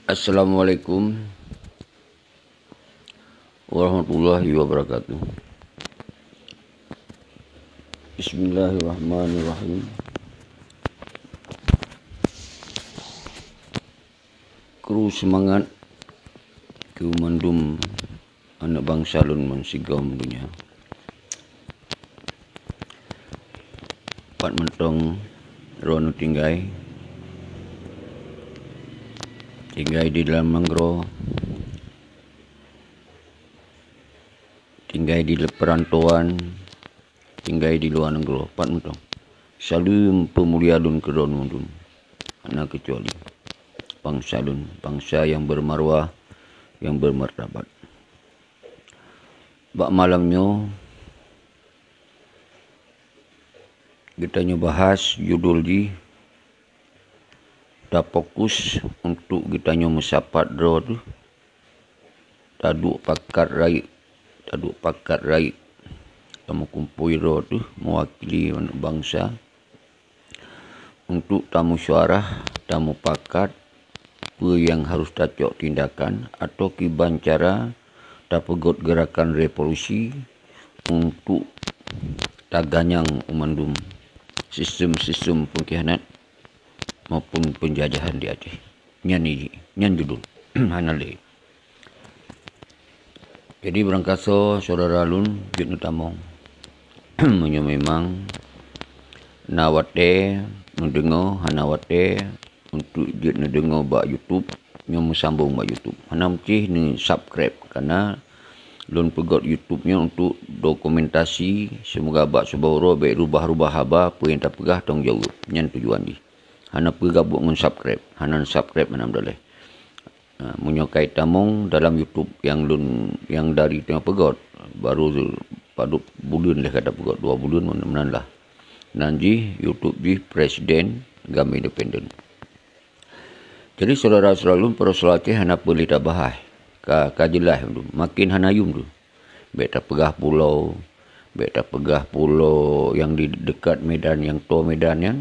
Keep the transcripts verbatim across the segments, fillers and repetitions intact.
Assalamualaikum warahmatullahi wabarakatuh. Bismillahirrahmanirrahim. Kru seumangat keu mandum aneuëk bansa lôn meusigom donya. Pat mantong droeneuh tinggai, tinggai di dalam nanggroe, tinggai di perantauan, tinggai di luwa nanggroe, pat mantong. Saleuem peumulia lôn keu droeneuh mandum, hana keucuali bansa lôn, bansa nyang beumarwah, nyang beumartabat. Bak malam nyoe, geutanyoe bahas judul jih, tafokus untuk geutanyoe meusapat droe teuh, taduek pakat rayeuk, taduek pakat rayeuk, tameukumpôi droe teuh meuwakili bansa, untuk tamusyuarah, tamupakat peue nyang harôh tacok tindakan atau kiban cara tapeugét geurakan revolusi untuk taganyang u mandum sistem-sistem peungkhianat maupun peunjajahan di Aceh. Nyan i-, nyan judul. Hana lé. Jadi, beurangkasoe syedara lôn jeuet neutamong. Meunyoe memang na watée neudeungoe, hana watée untuk jeuet neudeungoe bak YouTube, nyoe meusambong bak YouTube. Hana meucih neu-subscribe, karena lôn peugét YouTube nyoe untuk dokumentasi, seumoga bak saboh uroe bék rubah-rubah haba, peue nyang tapeugah tanggung jaweueb. Nyan tujuan jih. Hana peue gabuk ngon subscribe, hana subscribe hana meudaléh. Ha, meunyoe ka itamong dalam YouTube nyang lôn, nyang dari teungoh peugét, baru padub buleuen lé ka tapeugét, dua buleuen meunan lah. Nan jih YouTube jih Presiden GAM Independen. Jadi syedara-syedara lôn, peureusoalan Aceh hana peue lé tabahas. Ka, ka jeulaih tu, makin hana yum tu. Bék tapeugah pulo, bék tapeugah pulo nyang di deukat Medan, nyang toe Medan nyan.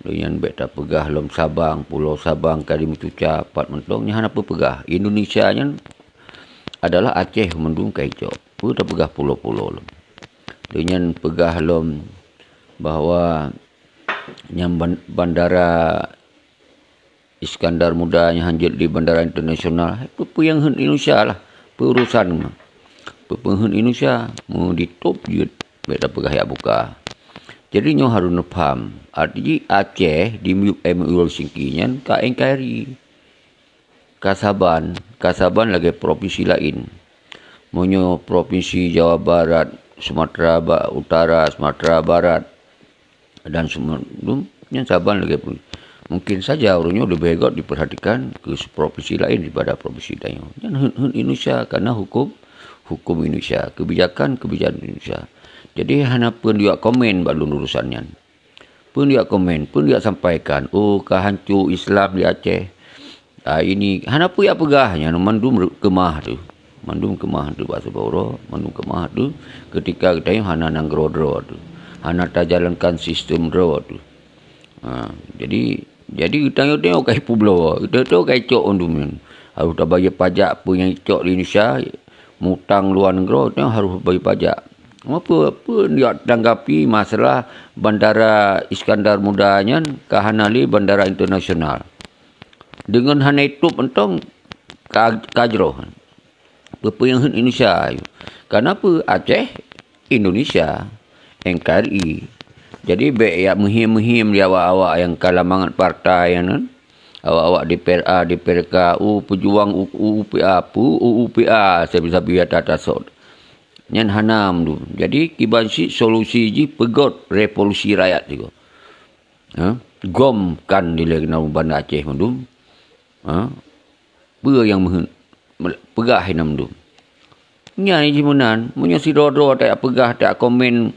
Lheueh nyan bék tapeugah lom Sabang, Pulo Sabang ka jimeucuca, pat mantong nyan hana peue peugah. Indonesia nyan adalah Aceh mandum ka icok. Peue tapeugah pulo-pulo lom. Lheueh nyan peugah lom bahwa nyang ban-, bandara Iskandar Muda nyang hanjeuet di bandara internasional, peue-peue nyang heuet Indonesia lah, peue urosan mah. Peue-peue heuet Indonesia, meuditôb jeuet, bék tapeugah jak buka. Jadi nyoe harôh neupham, arti jih Aceh di miyueb M O U Helsinki nyan ka N K R I. Ka saban, ka saban lagée propinsi laén. Meunyoe propinsi Jawa Barat, Sumatera Ba-, Utara, Sumatera Barat, dan Sumatera, nyan saban lagée pun. Mungkin saja ureuëng nyoe leubeh gét diperhatikan keu propinsi laén daripada propinsi tanyoe. Nyan heuet, heuet Indonesia, karena hukum, hukum Indonesia, kebijakan, kebijakan Indonesia. Jadi hana peue jak komen bak lôn urosan nyan. Peue jak komen, peue jak sampaikan, "Oh, ka hanco Islam di Aceh." Ah, ini hana peue jak peugah nyan, mandum re-, keumah tu. Mandum keumah tu bak saboh uroe, mandum keumah tu ketika geutanyoe hana nanggroe droe tu. Hana tajalankan sistem droe tu. Ha, jadi, jadi geutanyoe teuh ka ipubloe, geutanyoe teuh ka icok mandum nyan. Harôh tabayeue pajak peue nyang icok di Indonesia, mutang luwa nanggroe, geutanyoe harôh bayeue pajak. Peue, peue jak tanggapi masalah Bandara Iskandar Muda nyan ka hana lé bandara internasional. Deungon hana itôb mantong ka, ka jroh. Peue-peue nyang heuet Indonesia. Karena peue? Aceh, Indonesia, N K R I. Jadi bék jak meuhiem-meuhiem di awak-awak nyang ka lam mangat partai nyan. Awak-awak D P R A, D P R K, oh, peujuang U-, U U P A, peue U U P A, sabe-sabe ata tasot. Nyan hana mandum. Jadi kiban cit solusi jih peugét revolusi rakyat sigoe. Ha? Gom kan dilée keunan Banda Aceh mandum. Ha? Peue nyang meuheuet? Peugah inan mandum. Nyan jih meunan, meunyoe sidroe-droe tajak peugah, tajak komen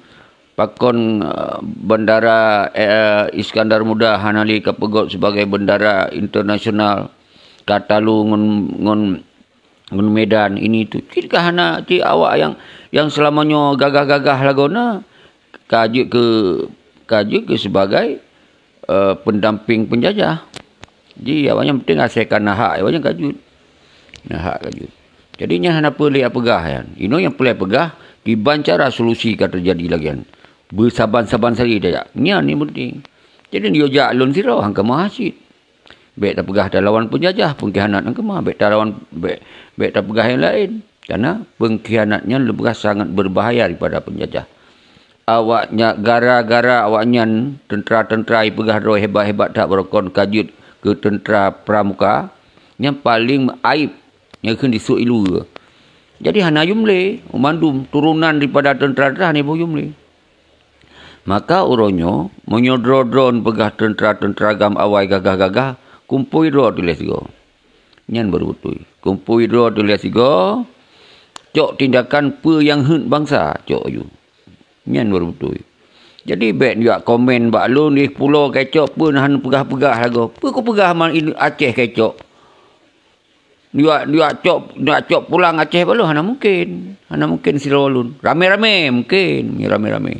pakon, eh, bandara, eh, Iskandar Muda hana lé ka peugét sibagai bandara internasional, ka talo ngon, ngon ngon Medan ini tu. Cit ka hana, cit awak nyang, nyang seulama nyoe gagah-gagah lagoe na, ka jeuet keu, ka jeuet keu sibagai, eh, pendamping penjajah. Jadi, awaknyan penting asai ka na hak, awaknyan ka jeuet. Na hak ka jeuet. Jadi, nyan hana peue lé peugah nyan. Inoe nyang peue lé peugah, kiban cara solusi ka teujadi lagée nyan. Beusaban-saban sabe tajak. Nyan nyang penting. Jadi, neujak lôn sidroe, han keumah cit. Bék tapeugah talawan peunjajah, peungkhianat nyang keumah. Bék talawan, bék, bék tapeugah nyang laén. Karena peungkhianat nyan leubeurah sangat beubahaya daripada peunjajah. Awaknya-, gara-gara awaknyan, teuntra-teuntra jipeugah droe hebat-hebat that, barokon ka jeuet keu teuntra pramuka, nyan paleng aib nyang kheun jisok ilue. Jadi hana yum lé, mandum turonan daripada teuntra-teuntra hana boh yum lé. Maka uroe nyoe, meunyoe droe-droe neupeugah teuntra-teuntra GAM awai gagah-gagah, kumpôi droe tuléh sigoe. Nyan baru beutôi. Kumpôi droe tuléh sigoe, cok tindakan peue nyang heuet bansa, cok aju. Nyan baru beutôi. Jadi, bék neujak komen bak lôn, "Ih, pulo kecok peue na hana peugah-peugah lagoe." Peue kupeugah man Aceh kecok? Neujak, neujak cok, neujak cok pulang Aceh bak lôn? Hana mungken. Hana mungken sidroe lôn. Ramé-ramé mungken, ramé-ramé.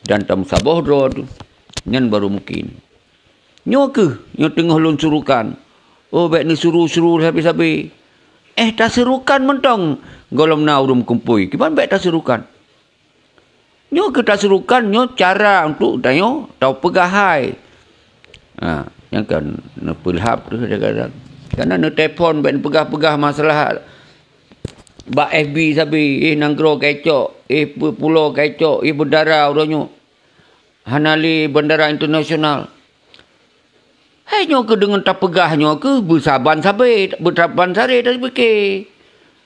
Dan tameusaboh droe tu. Nyan baru mungken. Nyoe kheueh nyang teungoh lôn surukan. Oh, bék neusuru-suru sabe-sabe. Eh, tasurukan mantong gohlom na ureuëng meukumpôi. Kiban bék tasurukan. Nyoe kheueh tasurukan, nyoe cara untuk tanyoe tapeugah hai. Ha, nyang kan neupeulhab tu kadang-kadang. Karena neutelepon bék neupeugah-peugah masalah bak F B sabe, eh, nanggroe kecok, eh, pu-, pulo kecok, eh, bandara uroe nyoe. Hana lé bandara internasional. Hai nyoe kheueh deungon tapeugah nyoe kheueh beusaban sabe, beusaban sabe tapike.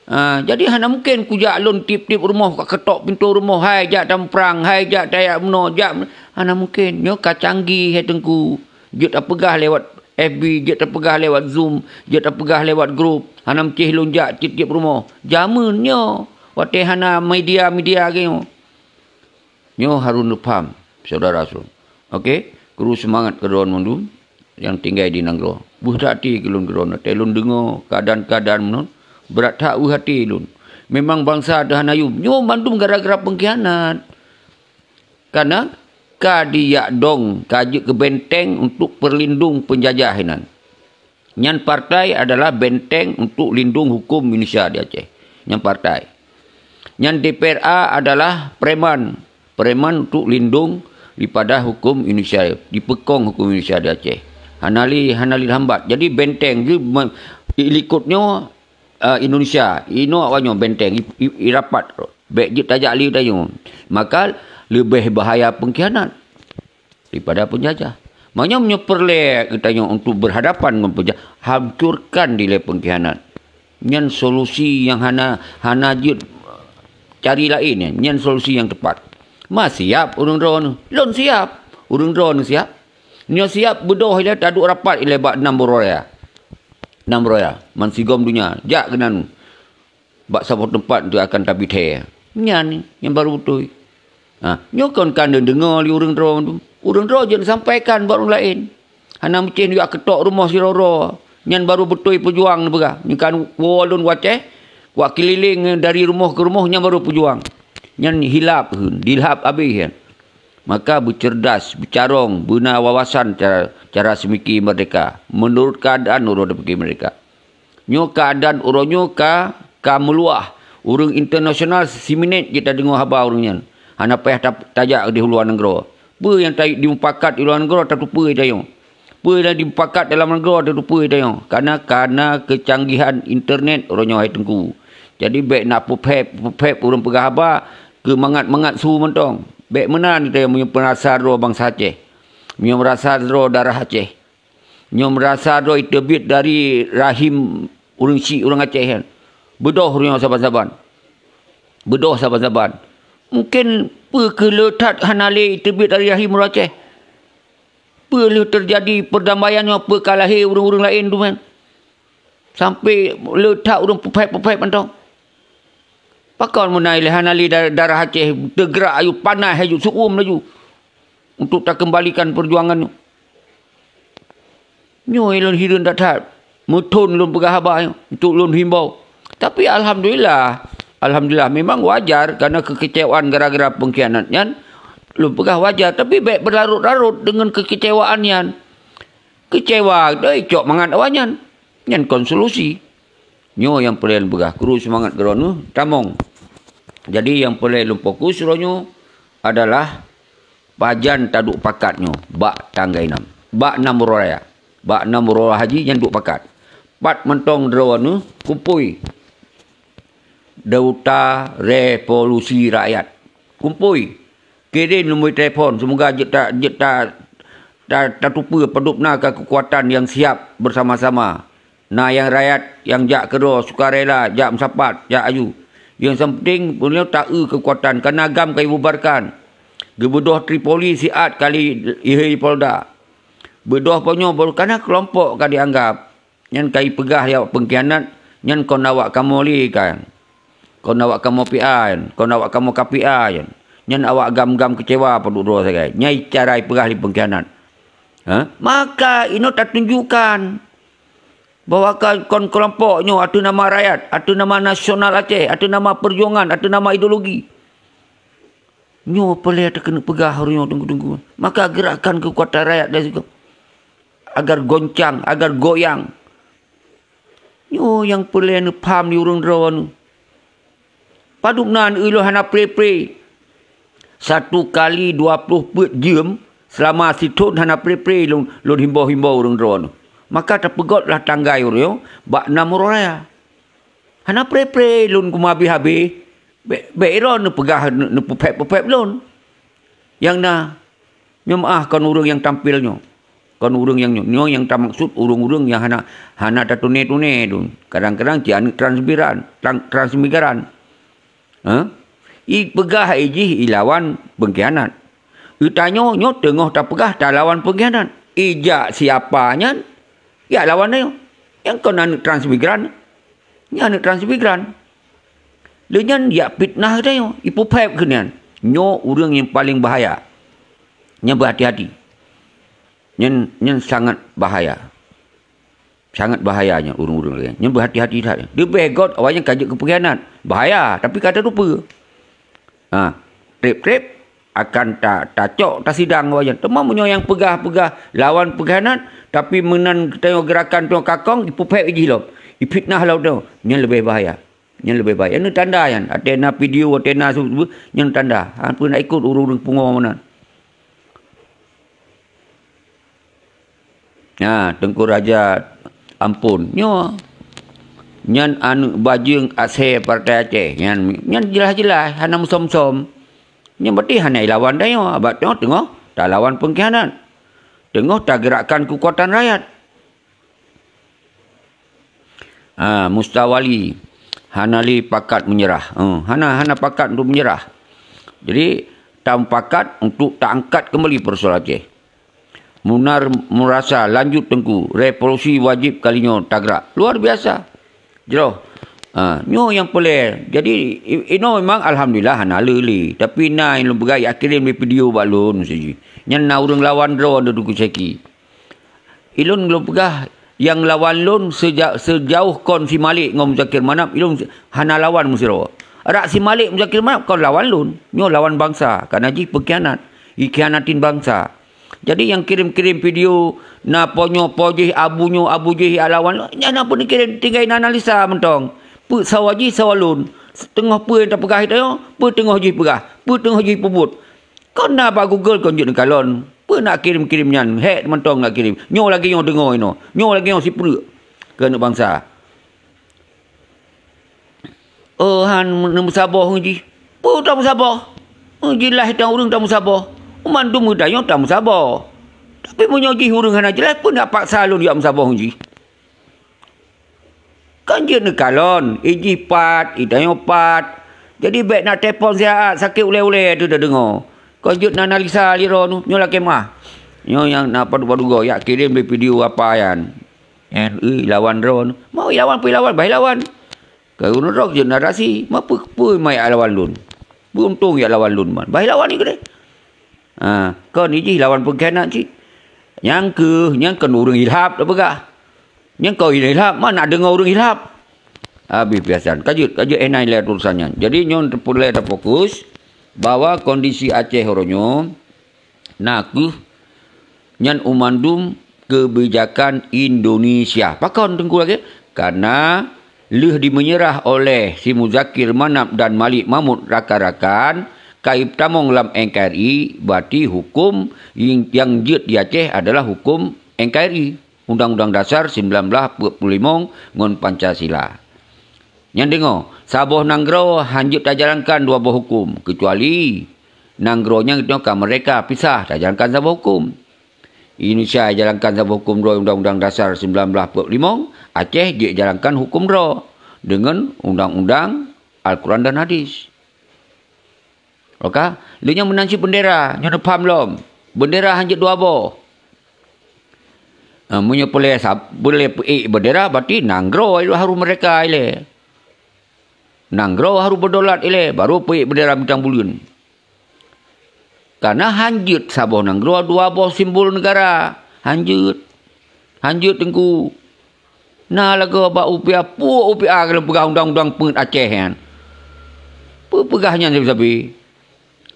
Ha, jadi hana mungken kujak lôn tieb-tieb rumoh, ka ketok pintoe rumoh, "Hai jak tamuprang, hai jak tajak meunoe, jak meunoe." Hana mungken. Nyoe ka canggih hai Teungku. Jeuet tapeugah lewat F B, jeuet tapeugah lewat Zoom, jeuet tapeugah lewat grup. Hana meucéh lôn jak tieb-tieb rumoh. Jameun nyoe, watée hana media-media lagée nyoe. Nyoe harôh neupham, syedara-syedara. Oke, kru seumangat keu droe mandum nyang tinggai di nanggroe. Beuh that até keu lôn keu droe, watée lôn deungoe keuadaan-keuadaan meunan, brat that beuh até lôn. Memang bansa teuh hana yum. Nyoe mandum gara-gara peungkhianat. Kana ka dijak dong, ka jeuet keu benteng untuk peurlindong peunjajah inan. Nyan partai adalah benteng untuk lindong hukum Indonesia di Aceh. Nyan partai. Nyan D P R A adalah preman. Preman untuk lindong daripada hukum Indonesia, dipeukong hukum Indonesia di Aceh. Hana lé, hana lé hambat. Jadi benteng jih me-, i likot nyoe, eh, Indonesia. Inoe awak nyoe benteng, i, i, i rapat. Bék jeuet tajak lé tanyoe. Maka leubeh bahaya peungkhianat daripada peunjajah. Maknyoe meunyoe peureulée geutanyoe untuk berhadapan ngon peunjajah, hancurkan dilée peungkhianat. Nyan solusi nyang hana, hana jeuet cari laén nyan. Nyan solusi nyang teupat. Ma siap ureuëng droeneuh? Lôn siap. Ureuëng droeneuh siap? Nyoe siap beudôh ilée taduek rapat ilée bak nam beuraya. Nam beuraya. Man sigom donya. Jak keunan. Bak saboh teumpat tu akan tabi thée. Nyan, nyan baru beutôi. Ha, nyoe kon ka neudeungoe lé ureuëng droe tu. Ureuëng droe jeuet sampaikan bak ureuëng laén. Hana meucéh neujak keutok rumoh sidroe-droe. Nyan baru beutôi peujuang neupeugah. Nyoe kan woe lôn u Aceh, wak keulileng dari rumoh keu rumoh, nyan baru peujuang. Nyan hilab, dilhab habéh nyan. Maka beuceurdas, beucarông, beuna wawasan cara, cara seumiki merdeka. Meunurot keuadaan uroe tapike merdeka. Nyoe keuadaan uroe nyoe ka, ka meuluwah. Ureuëng internasional siminét jeuet tadeungoe haba ureuëng nyan. Hana payah ta-, tajak di luwa nanggroe. Peue nyang ta-, jimupakat di luwa nanggroe tateupeue tanyoe. Peue nyang jimupakat dalam nanggroe tateupeue tanyoe. Kana, kana keucanggihan internet uroe nyoe hai Teungku. Jadi bék na peuphép-peuphép ureuëng peugah haba keu mangat-mangat su mantong. Bék meunan tanyoe meunyoe peurasa droe bansa Aceh. Meunyoe meurasa droe darah Aceh. Nyoe meurasa droe teubiet dari rahim ureuëng syik ureuëng Aceh nyan. Beudôh nyoe saban-saban. Beudôh saban-saban. Mungken peue keuh le that hana lé teubiet dari rahim ureuëng Aceh. Peue lheueh teujadi peurdamaian nyoe, peue ka lahé ureuëng-ureuëng laén tu man. Sampai le that ureuëng peuphép-peuphép mantong. Pakon meunan ilée hana lé da-, darah Aceh teugrak aju panas aju seuuem laju untuk takeumbalikan peujuangan nyoe. Nyoe lôn hireuen that-that. Meuthon lôn peugah haba nyoe untuk lôn himbau. Tapi alhamdulillah, alhamdulillah memang wajar karena keukeucewaan gara-gara peungkhianat nyan lôn peugah wajar, tapi bék beularot-larot deungon keukeucewaan nyan. Keucewa, doi cok mangat awaknyan. Nyan kon solusi. Nyoe nyang peureulée lôn peugah, kru seumangat droeneuh tamong. Jadi nyang peureulée lôn fokus droeneuh adalah pajan taduek pakat nyoe bak tanggai nam, bak nam uroe raya, bak nam uroe haji nyan duek pakat. Pat mantong droeneuh kumpôi Duta Revolusi Rakyat. Kumpôi. Kirém lumbôi telepon, seumoga jeuet ta-, jeuet ta-, ta-, tateupeue padub na ka keukuatan nyang siab beusama-sama. Na nyang rakyat nyang jak keudroe sukarela, jak meusapat, jak aju. Nyang seupenting, meunyoe ta-eu keukuatan, kana GAM ka ibubarkan. Geubeudôh Tripoli siat kali ihé Polda. Beudôh po nyoe baru kana keulompok ka dianggab. Nyan ka ipeugah awak peungkhianat, nyan kon awak kamoe lé kan. Kon awak kamoe P A nyan, kon awak kamoe K P A nyan. Nyan awak GAM-GAM keucewa padub droe sagai. Nyan cara ipeugah lé peungkhianat. Ha? Maka inoe tatunjukkan bahwa ka-, kon keulompok nyoe ateueh nama rakyat, ateueh nama nasional Aceh, ateueh nama peujuangan, ateueh nama ideologi. Nyoe peureulée takeuneuk peugah ureuëng nyoe teungku-teungku. Maka gerakan keukuatan rakyat dari sigoe agar goncang, agar goyang. Nyoe nyang peureulée neupham di ureuëng droeneuh. Padub na ulôn hana pre-pre. Satu kali dua ploh peuet jeuem, seulama sithon hana pre-pre lôn, lôn himbau-himbau ureuëng droeneuh. Maka tapeugotlah tanggai ureuëng nyoe bak nam uroe raya. Hana pre-pre lôn keumah habéh-habéh. Bék, bék droe neupeugah, neu-, neupeupéb-peupéb lôn. Nyang na, nyoe meuáh kon ureuëng nyang tampil nyoe. Kon ureuëng nyang nyoe. Nyoe nyang tamaksud ureuëng-ureuëng nyang hana, hana tatuné-tuné lôn. Kadang-kadang cit aneuëk transmigran, tran-, transmigran. Ha? Ipeugah ijih ilawan peungkhianat. Geutanyoe nyoe teungoh tapeugah talawan peungkhianat. Ijak siapa nyan? Jak lawan tanyoe. Nyang kon aneuëk transmigran. Nyan aneuëk transmigran. Lé nyan jak fitnah geutanyoe, ipeupéb keu nyan. Nyoe ureuëng nyang paleng bahaya. Nyan beuhati-hati. Nyan, nyan sangat bahaya. Sangat bahaya nyan ureuëng-ureuëng lagée nyan. Nyan beuhati-hati that. Leubeh gét awaknyan ka jeuet keu peungkhianat. Bahaya, tapi ka tateupeue. Ha, treb-treb akan ta-, tacok tasidang awaknyan. Teuma meunyoe nyang peugah-peugah lawan peungkhianat, tapi meunan geutanyoe gerakan tanyoe kakong, ipeupéb ijih lom. Ifitnah lom tanyoe. Nyan leubeh bahaya. Nyan leubeh bahaya. Nyan tanda nyan. Watée na video, watée na su-, su-, nyan tanda. Ha, peue nak ikot ureuëng-ureuëng pungo meunan. Nah, Teungku Raja Amphon. Nyoe. Nyan aneuëk bajeueng asée Partai Aceh. Nyan, nyan jeulaih-jeulaih hana meusom-som. Nyan berarti hana ilawan tanyoe. Abak tanyoe teungoh talawan peungkhianat. Teungoh tageurakkan keukuatan rakyat. Ha, Mustawali hana lé pakat meunyeurah. Ha, hana, hana pakat untuk meunyeurah. Jadi, tamupakat untuk taangkat keumbali peusoalan Aceh. Munar meurasa, lanjut Teungku, revolusi wajéb kali nyoe tagrak. Luar biasa. Jroh. Ha, nyoe nyang peureulée. Jadi, i-, inoe memang alhamdulillah hana le lé. Tapi na nyang lôn peugah, jak kirém lé video bak lôn, si jih. Nyan na ureuëng lawan droe Teungku Syeki. Ilôn lôn peugah, nyang lawan lôn seuja-, seujaoh kon si Malik ngon Muzakir Manaf, ilôn hana lawan meusidroe. Adak si Malik Muzakir Manaf kon lawan lôn, nyoe lawan bansa, karena jih peukhianat, jikhianatin bansa. Jadi nyang kirém-kirém video, na po nyoe po jih, abu nyoe abu jih, jak lawan, nyan na peue neukirém, tinggai na analisa mantong. Peue sawa jih, sawa lôn. Teungoh peue nyang tapeugah tanyoe, peue teungoh jih peugah, peue teungoh jih peubuet. Kon na bak Google kon jeuet neukalon. Peue nak kirém-kirém nyan? Hék mantong nak kirém. Nyoe lagée nyoe deungoe inoe. Nyoe lagée nyoe sipreuk keu aneuëk bansa. Oh, han neumeusaboh ngon jih. Peue tameusaboh? Jeulaih tan ureuëng tameusaboh. Mandum geutanyoe tameusaboh. Tapi meunyoe jih ureuëng hana jeulaih, peue nak paksa lôn jak meusaboh ngon jih? Kan jeuet neukalon, ijih pat, itanyoe pat. Jadi bék na telepon siat, sakét ulée-ulée teuh tadeungoe. Kon jeuet na analisa lé droeneuh, nyoe lakée meuáh. Nyoe nyang na padub-padub goe, jak kirém lé video apa nyan. Nyan, ui, lawan droeneuh. Mau ilawan, peue ilawan, bah ilawan. Ka ureuëng droe jeuet na rasi, ma peue, peue ma jak lawan lôn. Beuuntông jak lawan lôn man. Bah ilawan nyoe keudeh. Ha, kon ijih lawan peungkhianat cit. Nyang keuh, nyang kon ureuëng ilhab tapeugah. Nyang kon ilhab, ma nak deungoe ureuëng ilhab. Habéh piasan. Ka jeuet, ka jeuet éh nai lé urusan nyan. Jadi nyoe peureulée tafokus bahwa kondisi Aceh uroe nyoe na keuh nyan u mandum kebijakan Indonesia. Pakon Teungku lagée? Karena lheueh dimeunyerah oleh si Muzakir Manaf dan Malik Mahmud rakan-rakan, ka itamong lam N K R I, berarti hukum nyang jeuet di Aceh adalah hukum N K R I, Undang-Undang Dasar sembilan belas empat puluh lima ngon Pancasila. Nyan deungoe, saboh nanggroe hanjeuet tajalankan dua boh hukum, keucuali nanggroe nyang ka merdeka pisah tajalankan saboh hukum. Indonesia jalankan saboh hukum droe Undang-Undang Dasar sembilan belas empat puluh lima, Aceh jeuet jalankan hukum droe deungon undang-undang Al-Quran dan Hadis. Oke, lheueh nyan meunan cit bendera, nyoe neupham lom. Bendera hanjeuet dua boh. Ah, meunyoe peureulée sab-, peureulée peuék bendera, berarti nanggroe harôh merdeka ilée. Nanggroe harôh beudaulat ilée, baru peuék bendera bintang buleuen. Karena hanjeuet saboh nanggroe dua boh simbol negara. Hanjeuet. Hanjeuet Teungku. Na lagoe bak U P A, puek U P A ka lheueh peugah undang-undang peuet Aceh nyan. Peue peugah nyan sabe-sabe?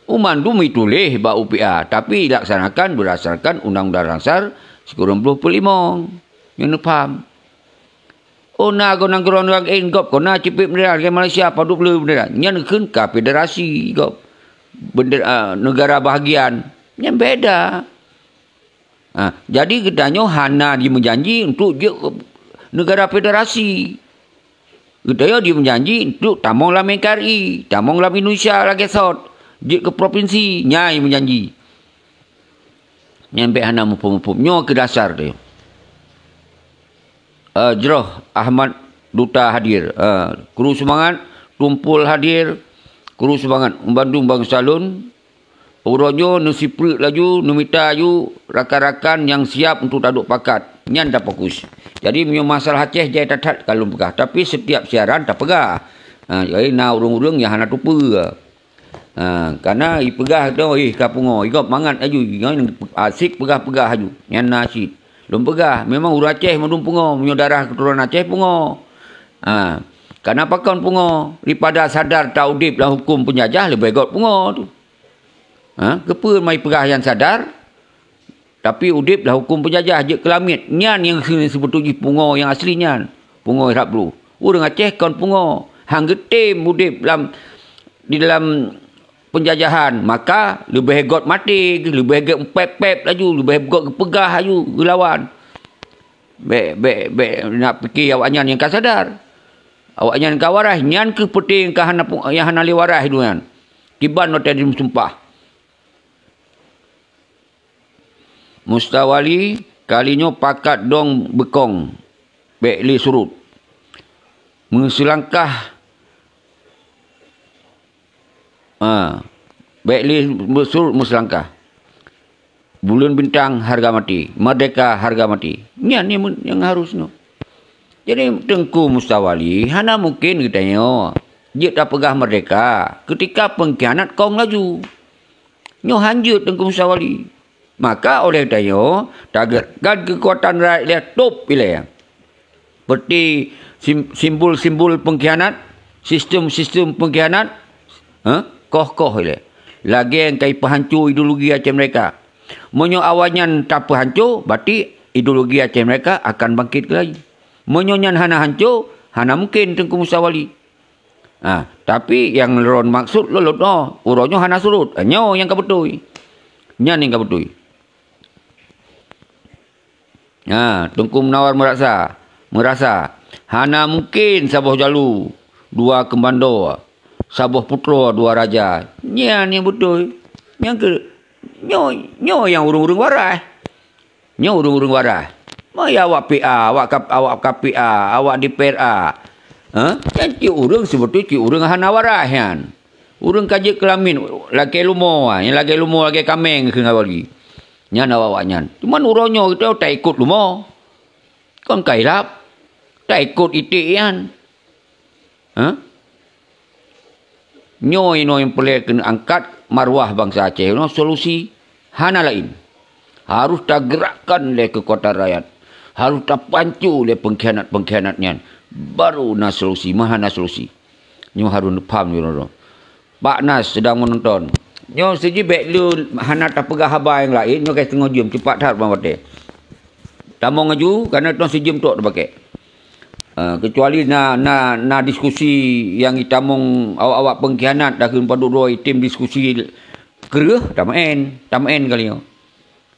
Umandum ituléh bak U P A, tapi ilaksanakan beurdasarkan Undang-Undang Dasar sikureueng ploh peuet limong. Nyoe neupham. Oh, na goh nanggroe laén gob, kona cipet bendera lagée Malaysia, padub le bendera. Nyan kheun ka federasi gob. Bendera, ah, negara bahagian. Nyan beda. Ah, jadi geutanyoe hana jimeujanji untuk jeuet keu negara federasi. Geutanyoe jimeujanji untuk tamong lam N K R I, tamong lam Indonesia lagée sot, jeuet keu provinsi, nyan jimeujanji. Nyan bék hana muphom-muphom. Nyoe keu dasar teuh. Eh, jroh Ahmad Duta hadir. Eh, kru seumangat, Tumpul hadir, kru seumangat, bandum bansa lôn. Uroe nyoe neusipreuk laju, neumita laju rakan-rakan nyang siab untuk taduek pakat. Nyan tafokus. Jadi, meunyoe masalah Aceh jai that-that ka lôn peugah. Tapi, setiap siaran tapeugah. Ha, jadi, na ureuëng-ureuëng nyang hana tupeue. Ha, kana ipeugah tu, "Ih, ka pungo." Igob mangat laju. Nyan asik peugah-peugah laju. Nyan na cit. Lôn peugah, memang ureuëng Aceh mandum pungo. Meunyoe darah keuturonan Aceh, pungo. Ha, kana pakon pungo? Daripada sadar taudeb lam huköm peunjajah, leubeh göt pungo tu. Ha, keupeue mai peugah nyang sadar, tapi udeb lam huköm peunjajah, jeuet keu lamiet. Nyan nyang se-, seubeutôi jih pungo nyang asli nyan. Pungo irab bluh. Ureuëng Aceh kon pungo. Han geutem udeb lam, di dalam peunjajahan, maka leubeh göt maté, leubeh göt pép-pép laju, leubeh göt geupeugah laju geulawan. Bék, bék, bék nak pike awaknyan nyang ka sadar. Awaknyan ka waras, nyan keuh peuting ka hana pu-, nyang hana lé waras nyan. Kiban watée jimeusumpah. Mustawali, kali nyoe pakat dong beukong, bék lé surot. Meuseulangkah, ha, bék lé beusurot meuseulangkah. Buleuen bintang hareuga maté, merdeka hareuga maté. Nyan nyang, nyang harôh nyoe. Jadi, Teungku Mustawali, hana mungken geutanyoe jeuet tapeugah merdeka keutika peungkhianat kong laju. Nyoe hanjeuet Teungku Mustawali. Maka oleh tanyoe, tageutkan keukuatan rakyat ilée top ilée. Seperti sim-, simbol-simbol peungkhianat, sistem-sistem peungkhianat, eh, koh-koh ilée. Lagée nyang ka ipeuhanco ideologi Aceh Merdeka. Meunyoe awaknyan tapeuhanco, berarti ideologi Aceh Merdeka akan bangkit keulai. Meunyoe nyan hana hanco, hana mungken Teungku Mustawali. Ha, tapi nyang lôn maksud lôn, lôn, oh, uroe nyoe hana surot. Nyoe nyang ka beutôi. Nyan nyang ka beutôi. Ha, Teungku Munawar meurasa, meurasa hana mungken saboh jalu dua keumando, saboh putroe dua raja. Nyan nyang beutôi. Nyang keu-, nyoe, nyoe nyang ureuëng-ureuëng waras. Nyoe ureuëng-ureuëng waras. Maya awak P A, awak kap-, awak K P A, awak D P R A. Ha? Nyan cit ureuëng seubeutôi cit ureuëng hana waras nyan. Ureuëng ka jeuet keu lamiet, lagée lumo, nyang lagée lumo, lagée kaméng kheun awak lagi. Nyan awak-awak nyan. Cuman uroe nyoe geutanyoe taikot lumo. Kon ka ilab. Taikot iték nyan. Ha? Nyoe inoe nyang peureulée keuneuk angkat maruah bansa Aceh. Inoe solusi hana laén. Harôh tageurakkan lé keukuatan rakyat. Harôh tapanco lé peungkhianat-peungkhianat nyan. Baru na solusi. Meuhana solusi. Nyoe harôh neupham nyoe droe. Pak Nas sedang meunonton. Nyoe siji bék lé hana tapeugah haba nyang laén, nyoe ka siteungoh jeuem, cepat that bang watée. Tamong laju, karena tuan sijeuem tok teupakèk. Ah, kecuali na, na, na diskusi nyang itamong awak-awak pengkhianat, dah kheun padub droe item diskusi kreueh, tameu'en, tameu'en kali nyoe.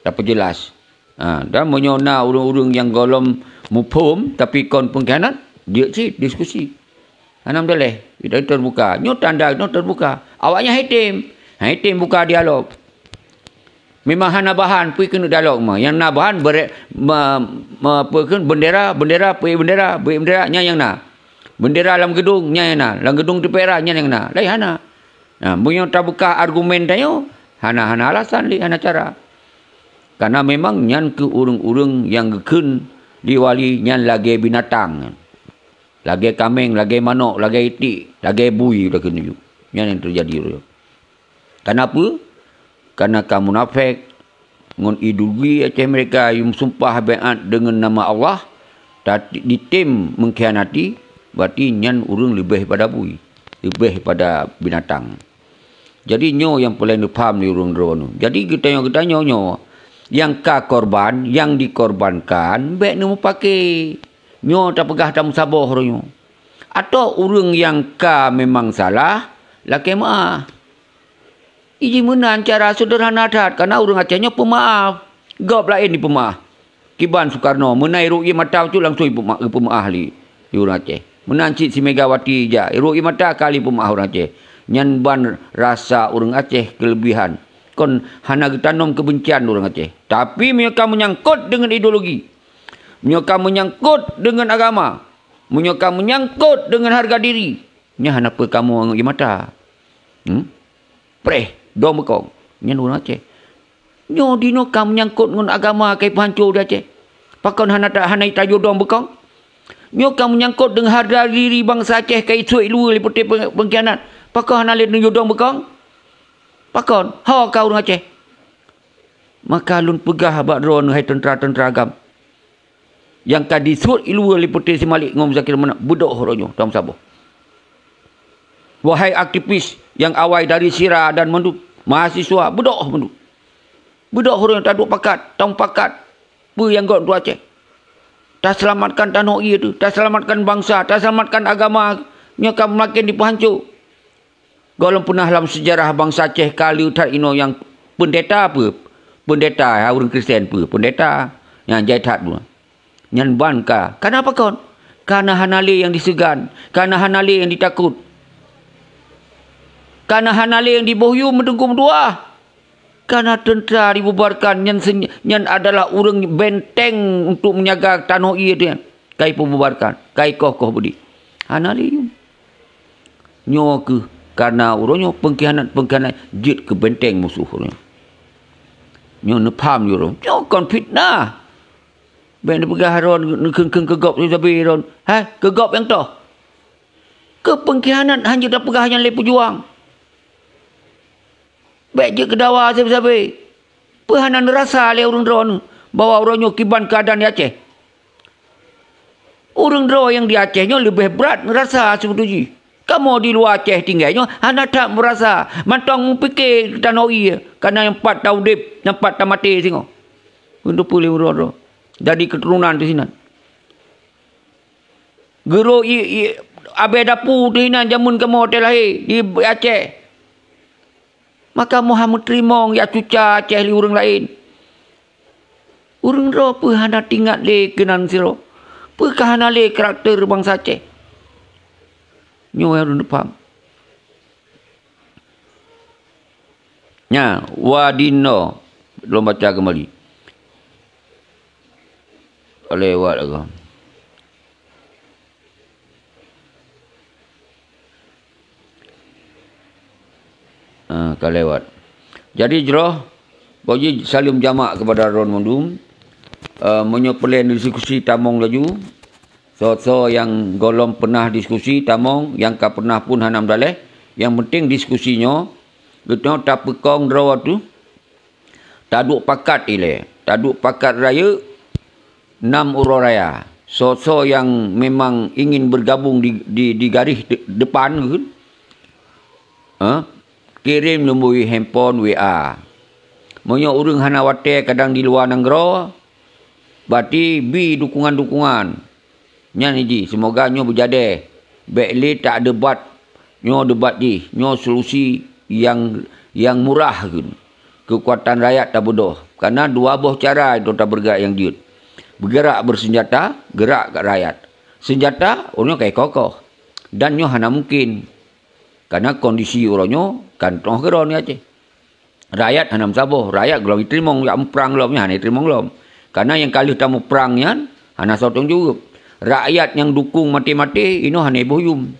Tapeujeulaih. Ha, dan meunyoe na ureuëng-ureuëng nyang gohlom muphom, tapi kon pengkhianat, jeuet cit diskusi. Hana meudaléh, kita terbuka. Nyoe tanda nyoe terbuka. Awaknyan hitem. Hitem buka dialog. Memang hana bahan, pui keuneuk dialog mah. Nyang na bahan bere-, me-, me-, apa kheun, bendera, bendera, pui bendera, pui bendera, nyan nyang na. Bendera lam gedung, nyan nyang na. Lam gedung teupera, nyan nyang na. Lain hana. Ha, meunyoe tabuka argumen tanyoe, hana, hana alasan lé, hana cara. Karena memang nyan keu ureuëng-ureuëng nyang geukheun di wali nyan lagée binatang. Lagée kaméng, lagée manok, lagée iték, lagée bui dah keuneuk. Nyan nyang teujadi uroe nyoe. Kenapa? Karena ka munafék ngon ideologi Aceh mereka nyang sumpah baiat deungon nama Allah, tapi ditem mengkhianati, berarti nyan ureuëng leubeh pada bui, leubeh pada binatang. Jadi nyoe nyang peureulée neupaham lé ureuëng droeneuh. Jadi geutanyoe-geutanyoe nyoe nyang ka korban, nyang dikorbankan, bék neumeupaké. Nyoe tapeugah tameusaboh uroe nyoe. Atawa ureuëng nyang ka memang salah, lakée meuáh. Iji meunan cara seudeurhana that, karena ureuëng Aceh nyoe peumaáh. Gob laén dipeumaáh. Kiban Sukarno, meunan irok ié mata bacut langsung ipeuma-, ipeumeuáh lé, lé ureuëng Aceh. Meunan cit si Megawati ijak, irok ié mata ka lheueh ipeumeuáh ureuëng Aceh. Nyan ban rasa ureuëng Aceh keulebihan. Kon hana geutanom keubencian ureuëng Aceh. Tapi meunyoe ka meunyangkot deungon ideologi, meunyoe ka meunyangkot deungon agama, meunyoe ka meunyangkot deungon hareuga diri, nyan hana peue kamoe anggô ié mata. Hmm? Preh, dong beukong. Nyan ureuëng Aceh. Nyoe dinoe ka meunyangkot ngon agama ka ipeuhanco di Aceh. Pakon hana ta-, hana itajok dong beukong? Nyoe ka meunyangkot deungon hareuga diri bansa Aceh ka isuet iluwa lé putéh pe-, pengkhianat. Pakon hana lé neujok dong beukong? Pakon? Ho ka ureuëng Aceh. Maka lôn peugah bak droeneuh hai teuntra-teuntra agam. Nyang ka disuet iluwa lé putéh si Malik ngon Muzakir Manaf, beudôh uroe nyoe, tameusaboh. Wahai aktivis nyang awai dari sira dan mandum, mahasiswa, beudôh mandum. Beudôh uroe nyoe taduek pakat, tamupakat. Peue nyang göt untuk Aceh? Taseulamatkan tanoh ié teuh, taseulamatkan bansa, taseulamatkan agama, nyoe ka makin dipeuhanco. Gohlom peunah lam seujarah bansa Aceh ka le that inoe nyang peundeta peue? Peundeta, ha, ureuëng Kristen peue? Peundeta. Nyang jai that dua. Nyan ban ka. Kana pakon? Kana hana lé nyang diseugan, kana hana lé nyang ditakot. Kana hana lé nyang diboh yum meudungku meutuah. Kana teuntra dibubarkan nyan sen-, nyan adalah ureuëng benteng untuk menjaga tanoh ié teuh nyan. Ka ipeububarkan, ka ikoh-koh beudé. Hana lé yum. Nyoe kheueh kana uroe nyoe pengkhianat-pengkhianat jeuet keu benteng musoh uroe nyoe. Nyoe neupham uroe nyoe. Nyoe kon fitnah. Bék neupeugah droe neukheun-kheun keu gob sabe droe. Hai, keu gob nyang toh. Keu pengkhianat hana jeuet tapeugah nyan lé peujuang. Bék jeuet keu dawa sabe-sabe. Peue hana neurasa lé ureuëng droeneuh bahwa uroe nyoe kiban keuadaan di Aceh? Ureuëng droe nyang di Aceh nyoe leubeh brat neurasa seubeutôi jih. Kamoe di luwa Aceh tinggai nyoe hana that meurasa, mantong meupiké tanoh ié, kana nyang pat taudeb, nyang pat tamaté singoh. Keuneuk peue lé uroe-uroe jadi keuturonan teuh sinan. Geuro i, i, abée dapu teuh inan jameun kamoe watée lahé di Aceh. Maka moha meuteurimong ya cuca Aceh lé ureuëng laén. Ureuëng droe peue hana teuingat lé keunan sidroe? Peue ka hana lé karakter bansa Aceh? Nyoe nyang ulôn paham. Nya, wadino. Lôn baca kembali. Lewat aku. Ah, ka lewat. Jadi jroh, boh jih saleuem jamak kepada droen mandum. Ah, meunyoe peureulée diskusi tamong laju. Soe-soe nyang gohlom peunah diskusi tamong, nyang ka peunah pun hana meudaléh. Nyang penting diskusi nyoe, geutanyoe tapeukong droe teuh. Taduek pakat ilée, taduek pakat rayeuk nam uroe raya. Soe-soe nyang memang ingin bergabung di, di, di garéh de-, depan kheun, ha? Kirém lumbôi handphone W A. Meunyoe ureuëng hana watée kadang di luwa nanggroe, Berarti bi dukungan-dukungan. Nyan ji, semoga nyoe beujadeh. Bék lé tak debat. Nyoe debat jih, nyoe solusi nyang, nyang murah kheun. Keukuatan rakyat tabeudôh. Karena dua boh cara itu tabeureugat nyang jeuet. Beugerak beuseunjata, gerak keu rakyat. Seunjata, ureuëng nyoe ka kokoh. Dan nyoe hana mungkin. Karena kondisi uroe nyoe kan troh keudroe nyoe Aceh. Rakyat hana meusaboh, rakyat gohlom jiteurimong jak muprang lom, nyan hana jiteurimong lom. Karena nyang ka lheueh tamuprang nyan hana soe tanggung jaweueb. Rakyat nyang dukung maté-maté, inoe hana iboh yum.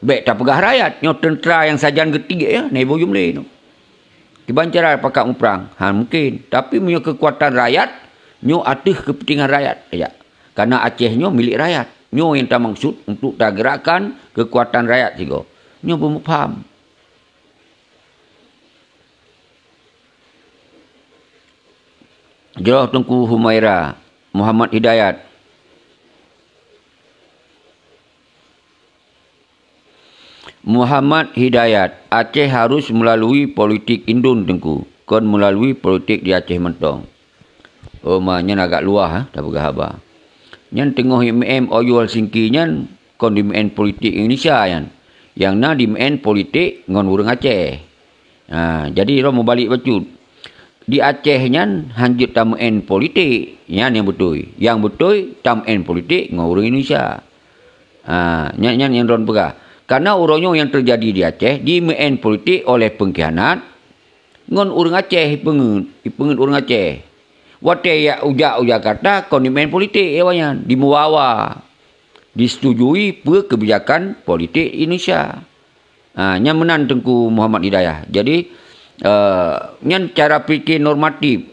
Bék tapeugah rakyat, nyoe teuntra nyang sajan geutiek ya, hana iboh yum lé inoe. Kiban cara pakat muprang? Hana mungkin. Tapi meunyoe keukuatan rakyat, nyoe ateueh keupeuntengan rakyat saja. Karena Aceh nyoe milék rakyat. Nyoe nyang tamaksud untuk tagerakkan keukuatan rakyat sigoe. Nyoe beumeupham. Jroh Teungku Humaira, Muhammad Hidayat. Muhammad Hidayat, Aceh harus melalui politik indon Teungku, kon melalui politik di Aceh mantong. Oh ma, nyan agak luwah, eh, tapeugah haba. Nyan teungoh M O U Helsinki nyan kon di M O U politik Indonesia nyan. Nyang na di M O U politik ngon ureuëng Aceh. Ha, jadi droe meubalek bacut. Di Aceh nyan hanjeuet ta-M O U politik, nyan nyang beutôi. Nyang beutôi ta-M O U politik ngon ureuëng Indonesia. Ha, nyan, nyan nyang droe peugah. Karena uroe nyoe nyang teujadi di Aceh, di-M O U politik oleh peungkhianat, ngon ureuëng Aceh ipeungeuet, ipeungeuet ureuëng Aceh. Watée jak u Jakarta kon di-M O U politik awaknyan, dimeuwa-wa, disetujui peue keubijakan politik Indonesia. Ha, nyan meunan Teungku Muhammad Hidayah. Jadi, eh, nyan cara pikir normatif.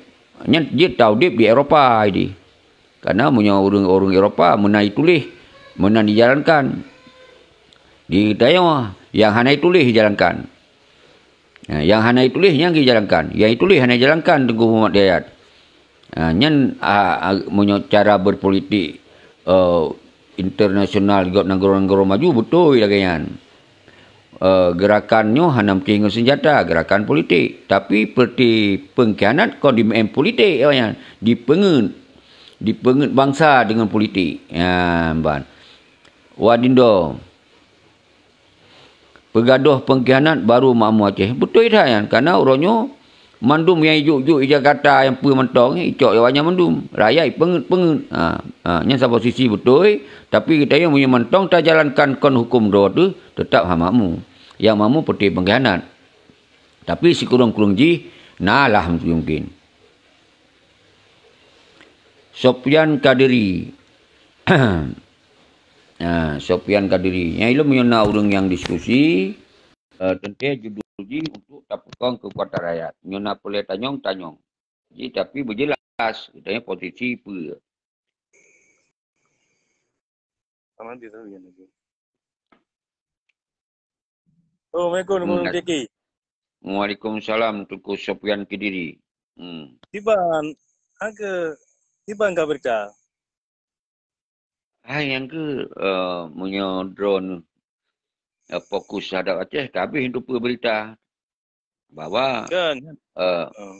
Nyan jeuet taudeb di Eropa idi. Karena meunyoe ureuëng-ureuëng Eropa meunan ituléh, meunan dijalankan. Di tanyoe nyang hana ituléh dijalankan. Ha, nyang hana ituléh nyang dijalankan. Nyang ituléh hana dijalankan Teungku Muhammad Hidayat. Ha, nyan, a, a, meunyoe cara berpolitik, eh, internasional gop nanggroe-nanggroe maju beutôi lagée nyan. Eh, gerakan nyoe hana meusti ngon seunjata, gerakan politik. Tapi peuti peungkhianat kon di-M O U politik awaknyan, dipeungeuet, dipeungeuet bansa deungon politik. Nyan ban. Wadindo. Peugadôh peungkhianat baru makmu Aceh. Beutôi that nyan, karena uroe nyoe mandum nyang ijuk-juk i Jakarta nyang peue mantong, icok awaknyan mandum. Rakyat ipeungeuet-peungeuet. Ha, ha, nyan saboh sisi beutôi, tapi geutanyoe meunyoe mantong tajalankan kon huköm droe teuh, teutab hana makmu. Nyang makmu peuti peungkhianat. Tapi sikureueng-kureueng jih na lah mungkin. Sofyan Kadiri. Ah, Sofyan Kadiri. Nyang ilom meunyoe na ureuëng nyang diskusi, eh, teuntée judul jih untuk tapeukong keukuatan rakyat. Nyoe na peulée tanyong, tanyong. Jadi, tapi beujeulaih, geutanyoe posisi peue. Sama dia tahu yang lagi. Oh, Assalamualaikum, Teungku Kiki. Waalaikumsalam, Teungku Sofyan Kediri. Hmm. Tiban, angke, tiban ka berita. Hai, nyang ke, eh, meunyoe droe, eh, fokus terhadap Aceh, ka habéh teupeue berita. Bahwa, kan? Eh, oh.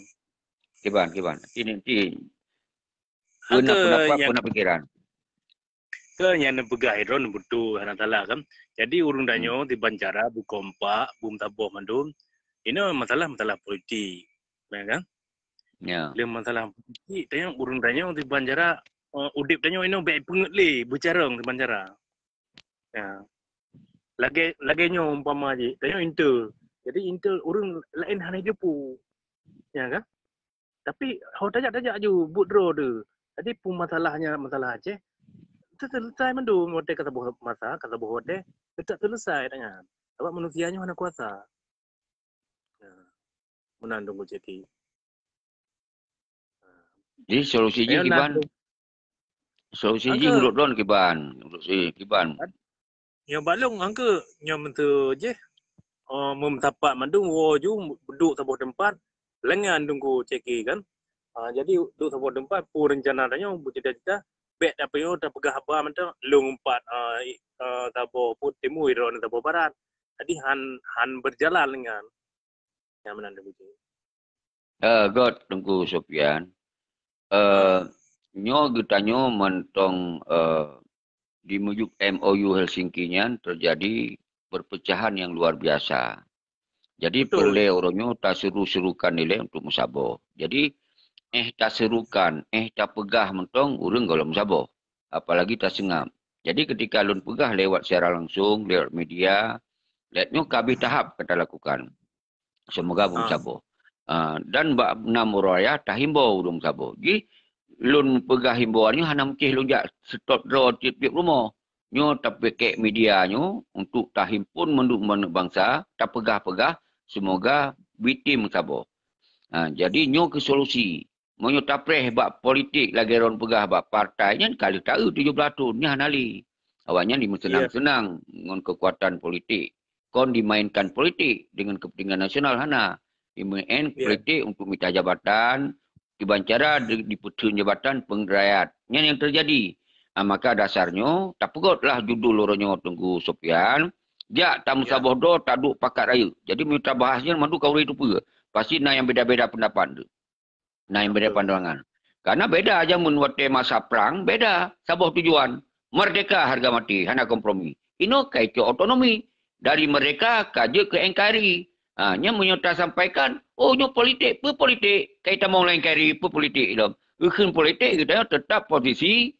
Kiban, kiban. Ini, ini. Peue na, peue na, peue na pikiran. Ke nyang neupeugah droe beutôi, hana salah kan. Jadi ureuëng tanyoe tiban cara beukompak, beumeusaboh mandum. Inoe masalah-masalah politik. Ya kan? Ya. Lé masalah politik, tanyoe ureuëng tanyoe tiban cara, eh, udeb tanyoe inoe bék peungeuet lé, beucarông tiban cara. Ya. Lagée, lagée nyoe umpama jih, tanyoe intel. Jadi intel ureuëng laén hana jipeu. Ya kan? Tapi ho tajak-tajak ju buet droe tu. Jadi peue masalahnya, masalah Aceh, teuseuleusoe mandum watée ka saboh masa, ka saboh watée, teutab seuleusoe tangan. Sabab manusia nyoe hana kuasa. Ya. Meunan Teungku Ceki. Jadi solusi jih kiban? Solusi jih menurut droen kiban? Menurut si kiban? Nyoe bak lôn angke nyoe meunteue jih, eh, meumeusapat mandum woe ju duek saboh teumpat, lengan Teungku Ceki kan. Ah, jadi duek saboh teumpat, peue reuncana tanyoe beucita-cita, bék tapeuyuh tapeugah haba mantong lôn umpat, ah, i-, ah, saboh pun timu, droeneuh saboh barat. Jadi han, han beujalan lengan. Nyang meunan Teungku Ceki. Eh, göt Teungku Sofyan. Eh, Nyoe geutanyoe mantong, eh, di mujub M O U Helsinki nyan terjadi perpecahan yang luar biasa. Jadi, betul, peureulée uroe nyoe taseru-serukan ilée untuk meusaboh. Jadi, eh taserukan, eh tapeugah mantong ureuëng gohlom meusaboh. Apalagi taseungab. Jadi, ketika lôn peugah lewat siaran langsung, lewat media, lewat nyoe ka habéh tahap ka talakukan. Semoga Ah. beumeusaboh. Ah, dan bak nam uroe raya tahimbau ureuëng meusaboh. Jih, lôn peugah himbauan nyoe hana meucéh lôn jak seutôt droe tieb-tieb rumoh. Nyoe tapeuék media nyoe untuk tahimpun mandum bansa, tapeugah-peugah, semoga bitem meusaboh. Ha, jadi nyoe keu solusi. Meunyoe tapreh bak politik lagée droen peugah bak partai nyan ka lheueh taeu tujoh blaih thon, nyan hana lé. Awaknyan dimeuseunan-seunang ngon keukuatan politik. Kon dimainkan politik dengan kepentingan nasional, hana. Dimain Ya. politik untuk mita jabatan, kiban cara di, dipeutheun jabatan pengerakyat. Nyan yang terjadi. Ah, maka dasar nyoe, tapeugot lah judul uroe nyoe Teungku Sofian, jak tameusaboh droe taduek pakat rayeuk. Jadi, meunyoe tabahas nyan mandum ka ureuëng teupeue. Pasti na yang beda-beda pendapat tu. Na yang beda Betul. pandangan. Karena beda zaman watée masa perang, beda. Saboh tujuan. Merdeka harga mati, hana kompromi. Inoe ka icok otonomi. Dari merdeka ka jeuet keu N K R I. Ha, nyan meunyoe tasampaikan, oh, nyoe politik, peue politik? Ka itamong lam N K R I, peue politik lom? Ukheun politik geutanyoe tetap posisi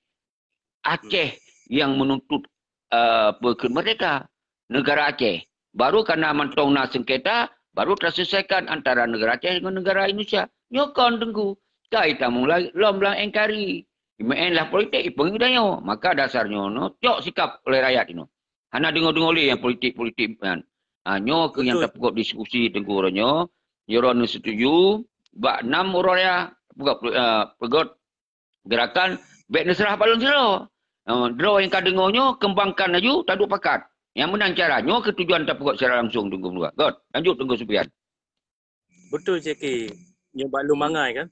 Aceh yang menuntut, eh, peue kheun merdeka, negara Aceh. Baru karena mantong na sengketa, baru terselesaikan antara negara Aceh dengan negara Indonesia. Nyoe kon Teungku, ka itamong lom lam N K R I. Imeun lah politik, ipeungi geutanyoe. Maka dasar nyoe, nyoe cok sikap oleh rakyat inoe. Hana deungoe-deungoe lé nyang politik-politik nyan. Ha, nyoe keuh nyang Betul. tapeugot diskusi Teungku uroe nyoe. Nyoe uroe nyoe setuju, bak nam uroe raya, peugot, eh, peugot gerakan, bék neuseurah bak lôn sidroe. Eh, droe nyang ka deungoe nyoe, kembangkan laju, taduek pakat. Nyang meunan cara, nyoe keuh tujuan tapeugot siaran langsung Teungku Meuruak. Got, lanjut Teungku Supian. Betul, Ceki. Nyoe bak lôn mangai kan.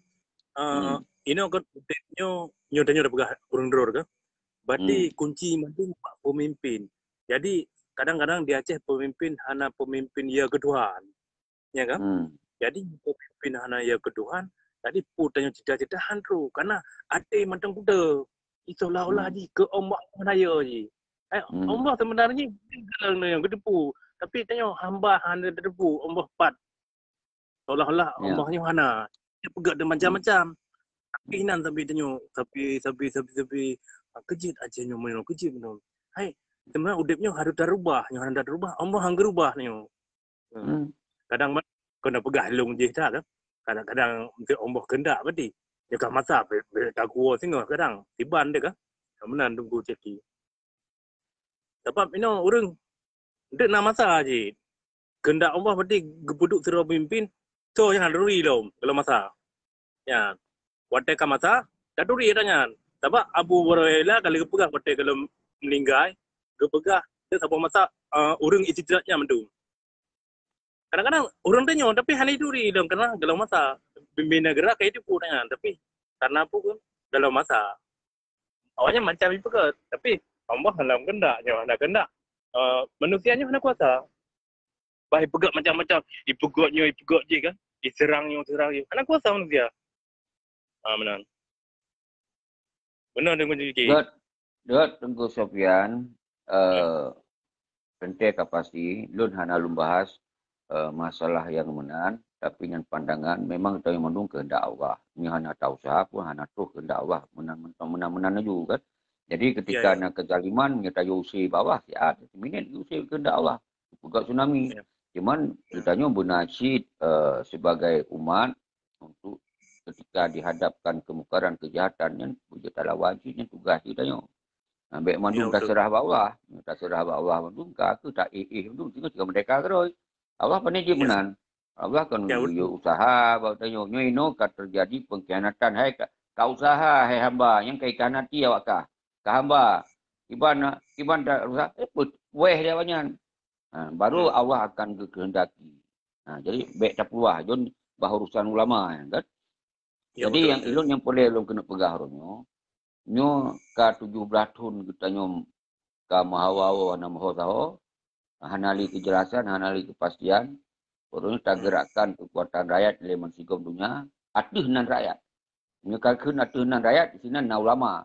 Eh, Hmm. inoe kan udeb nyoe, nyoe tanyoe dah peugah ureuëng droe kan. Berarti Hmm. kunci mandum bak pemimpin. Jadi, kadang-kadang di Aceh pemimpin hana pemimpin ya keu Tuhan. Ya kan? Hmm. Jadi, pemimpin hana ya keu Tuhan, jadi peue tanyoe cita-cita han trok. Karena até mantong kuda. Seolah-olah Hmm. jih keu Allah hana ya jih. Eh, Hmm. Allah sebenarnya nyang geuteupeue. Tapi tanyoe hamba hana teuteupeue, Allah pat. Seolah-olah Ya. Allah nyoe hana. Dia peugah dan macam-macam. Tapi nan sabe tanyoe, sabe, sabe, sabe, sabe. Ah, keujeuet aja nyoe meunoe, keujeuet meunoe. Hai, sebenarnya udeb nyoe harus tarubah, nyoe hana tarubah, Allah han geurubah nyoe. Hmm. Hmm. Kadang ma-, kena peugah lôn jih that kan. Kadang-kadang untuk Allah kehendak berarti. Nyoe ka masa be-, be-, takuwoe singoh kadang. Tiban deh kan. Meunan Teungku Ceki. Sabab inoe ureuëng deuek na masa jih. Kehendak Allah berarti geupeuduek sidroe pemimpin, soe nyang hana turi lom dalam masa. Nyan. Watée ka masa, taturi ata nyan. Sabab Abu Hurairah ka lheueh geupeugah watée gohlom meuninggai, geupeugah, "Teuh saboh masa, eh, ureuëng istidrak nyan mandum." Kadang-kadang ureuëng tanyoe, tapi hana jituri lom, karena gohlom masa. Pemimpin negara ka jiteupeue ata nyan, tapi karena peue? Gohlom masa. Awaknyan macam jipeugah, tapi Allah dalam kehendak, nyoe hana kehendak. Eh, manusia nyoe hana kuasa. Bah jipeugah macam-macam, jipeugah nyoe, jipeugah jih kan. Jiserang nyoe, serang jih. Hana kuasa manusia. Ha, meunan. Beuna deungon jih. Dot, dot Teungku Sofian, eh, teuntée ka pasti, lôn hana lôn bahas, eh, masalah nyang meunan, tapi nyan pandangan, memang tanyoe mandum keuheundak Allah. Nyoe hana tausaha pun hana troh keuheundak Allah, meunan, meunan, meunan laju kan. Jadi ketika Ya, ya. na keuzaliman, nyoe tayue use bak Allah, siat, minét use keuheundak Allah. Peugah tsunami. Ya. Cuman Ya. geutanyoe beuna cit, eh, sebagai umat untuk ketika dihadapkan kemukaran, kejahatan nyan, beujeuet talawan cit nyan tugaih geutanyoe. Nah, bék mandum Ya, betul. taseurah bak Allah. Taseurah bak Allah mandum, ka keuh ta éh-éh mandum, singoh cit ka merdeka keudroe. Allah pandai jih Ya. meunan. Allah kan Ya, betul. geuyue usaha bak tanyoe. Nyoe inoe ka teujadi pengkhianatan. Hai ka, ka usaha, hai hamba, nyang ka ikhianati awak kah. Ka hamba, kiban, kiban ta usaha, eh, peuet, wéh lé awaknyan. Ha, baru Hmm. Allah akan geukeuheundaki. Ha, jadi, bék tapeuluah, jon bah urusan ulama, kan? Ya, Jadi, betul, nyang betul. ilôn nyang peureulée lôn keuneuk peugah uroe nyoe, nyoe ka tujoh blaih thon geutanyoe ka meuhawa-hawa hana meuho saho, hana lé keujelasan, hana lé keupastian. Uroe nyoe Hmm. tageurakkan keukuatan rakyat lé meusigom donya, ateueh nan rakyat. Meunyoe ka kheun ateueh nan rakyat, sinan na ulama.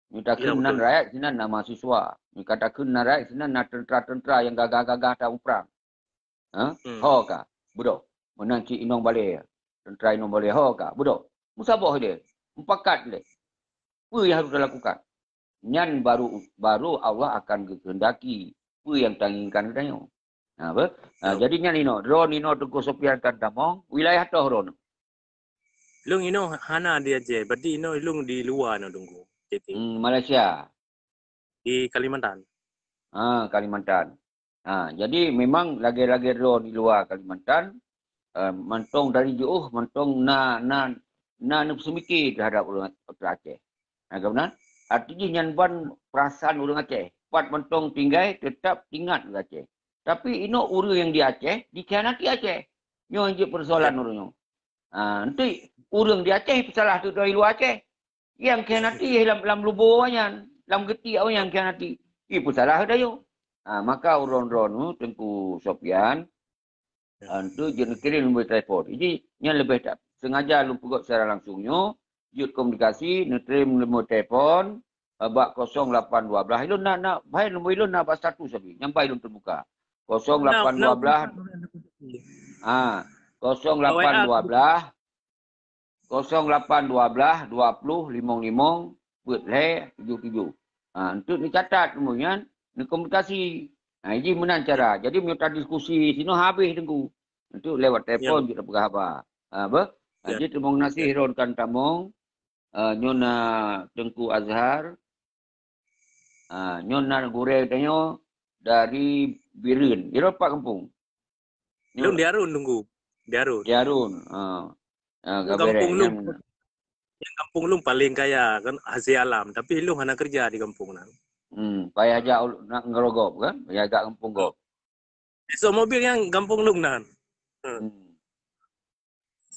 Meunyoe ka kheun nan rakyat, sinan na mahasiswa. Meunyoe ka kheun nan rakyat, sinan na teuntera-teuntera nyang gagah-gagah tamuprang. Ha? Hmm. Ho ka, beudôh. Meunan cit inong balée. Teuntera inong balée, ho ka, beudôh. Meusaboh lé, mupakat lé. Peue nyang harôh talakukan? Nyan baru, baru Allah akan geukeundaki peue nyang tanginginkan geutanyoe. Ha, apa? Ha, jadi nyan inoe, droeneuh inoe Teungku Sofyan kan tamong, wilayah toh droeneuh. Lôn inoe hana di Aceh, berarti inoe lôn di luwa inoe Teungku. Jadi Hmm, Malaysia. Di Kalimantan. Ha, Kalimantan. Ha, jadi memang lagée-lagée droe di luwa Kalimantan, eh, mantong dari jiôh, mantong na, na, na neupeuseumiké teuhadap ureuëng Aceh. Ha, ka meunan? Arti jih nyan ban perasaan ureuëng Aceh. Pat mantong tinggai, tetap ingat keu Aceh. Tapi inoe ureuëng nyang di Aceh, dikhianati Aceh. Nyoe jeuet persoalan ureuëng nyoe. Ha, nanti ureuëng di Aceh peusalah tu dari luwa Aceh. Nyang khianati lam, lam lubo awaknyan, lam geuti awaknyan khianati. Ih, peusalah dayuh. Ha, maka ureuëng droeneuh Teungku Sofyan, ha, tu jeuet neukirém nomor telepon. Jadi, nyan leubeh tak sengaja lôn peugah secara langsung nyoe, jeuet komunikasi, neukirém nomor telepon, ha, bak kosong lapan dua belas. Ilôn na, na, bahai nomor ilôn na bak status lagi. Nyang bai lôn teubuka. Kosong lapan dua belas. Ha, kosong lapan dua belas. Kosong lapan dua belas dua puluh limong limong peuet lhée tujoh tujoh. Ha, untuk neucatat nombor nyan, neukomunikasi. Ha, jih meunan cara. Jadi meunyoe tadiskusi sinoe habéh Teungku. Untuk lewat telepon jeuet tapeugah haba. Ha, beh? Ha, jadi terima kasih droeneuh kan tamong. Ha, nyoe na Teungku Azhar. Ha, nyoe na gurée tanyoe dari Bireuen. Di pat gampông? Lôn di Arun Teungku. Di Arun. Di Arun. Ha. Ha, gampông lôn. Nyang gampông lôn paléng kaya kan, hasil alam, tapi lôn hana keureuja di gampông nyan. Hmm, payah jak nak ngeurok gob kan? Payah jak gampông gob. Esok mobil nyang gampông lôn nyan. Hmm.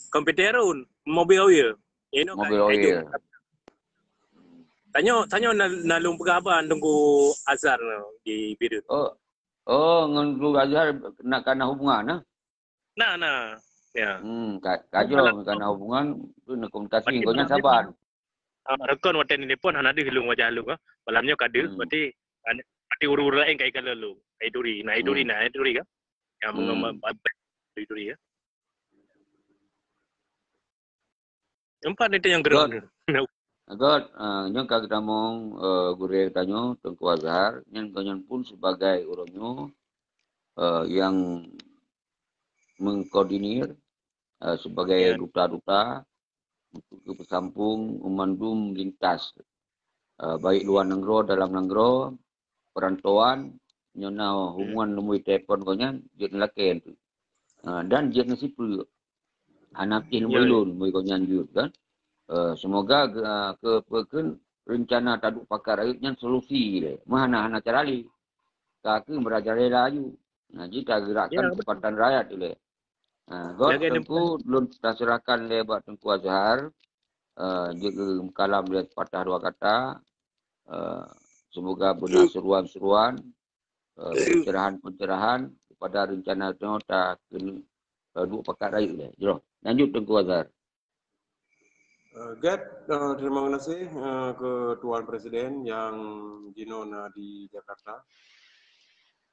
Komputer run, mobil oil. Mobil oil. Tanyoe, tanyoe na, na lôn peugah haba Teungku Azhar di Bireuen. Oh. Oh, ngon Teungku Azhar nak kana hubungan, nah? Nah, nah. Ya. Hmm, ka, ka jroh kana hubungan, tu na komunikasi, ngon nyan saban. Ah, rukon watée nelepon hana deuh lôn wajah lôn, ah. Malam nyoe ka deuh, berarti, berarti ureuëng laén ka ikalon lôn. Ai duri, na ai duri, na ai duri kan? Ya, mengemban duri-duri ya. Empat itu yang gerak. Good. Good. Ah, nyoe ka geutamong, eh, gurée tanyoe Teungku Azhar, nyan gobnyan pun sebagai ureuëng nyoe, eh, yang mengkoordinir, eh, sebagai duta-duta untuk geupeusampung mandum lintas, eh, baik luwa nanggroe, dalam nanggroe, perantauan, nyoe na hubungan nomor telepon gobnyan jeuet neulakée tu. Ha, dan jeuet neusipeu. Hana pih nomor lôn, nomor gobnyan jeuet kan. Eh, semoga ke, ke, ke, ke rencana taduek pakat rayeuk nyan solusi lé. Meuhana hana cara lé. Ka keuh merajalela aju. Nah, jih ka geurakkan kekuatan rakyat tu lé. Ha, got Teungku, lôn taserahkan lé bak Teungku Azhar. Eh, jeuet keu meukalam lé patah dua kata. Eh, semoga beuna seruan-seruan, eh, pencerahan-pencerahan kepada rencana nyoe ta keuneuk, eh, duek pakat rayeuk lé. Jroh. Lanjut Teungku Azhar. Eh, Gap, eh, terima kasih, eh, ke Tuan Presiden yang jinoe na di Jakarta.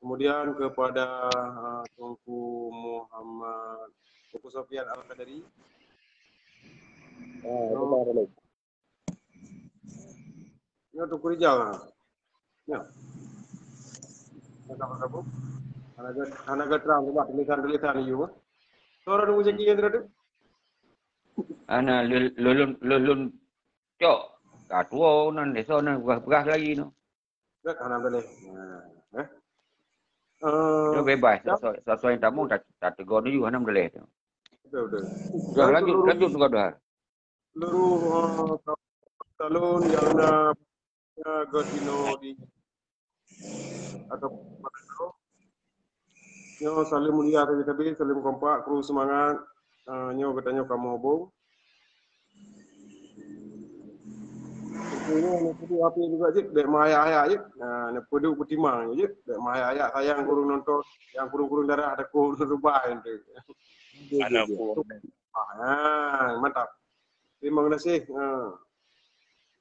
Kemudian kepada, eh, Teungku Muhammad, Teungku Sofian Al-Qadari. Oh. Nyoe Teungku Rijal. Nyoe. Hana ka, hana ka terang sebab tulisan-tulisan you. Suara Teungku Zaki yang tadi. Ana lôn, lôn, lôn, lôn cok. Ka tuwo nan, desa nan, peugah-peugah lagi tu. Alhamdulillah. Nah, eh. Eh, bebas, sesuai, sesuai yang tamu, tak, tak tegur dulu, alhamdulillah tu. Betul, betul. Dah, lanjut, lanjut, Teungku Azhar. Seluruh, eh, talon yang na, na geuh inoe di atau nyoe salam mulia sabe-sabe, salam kompak, kru semangat. Eh, nyoe geutanyoe kamoe hubung. Nyoe na peuduek api juga jeuet, bèk meuhayak-hayak jeuet. Nah, na peuduek peutimang jeuet, bèk meuhayak-hayak sayang kureueng nonton, nyang kureueng-kureueng darah takot rubai tu. Ana pun. Ah, mantap. Terima kasih, eh,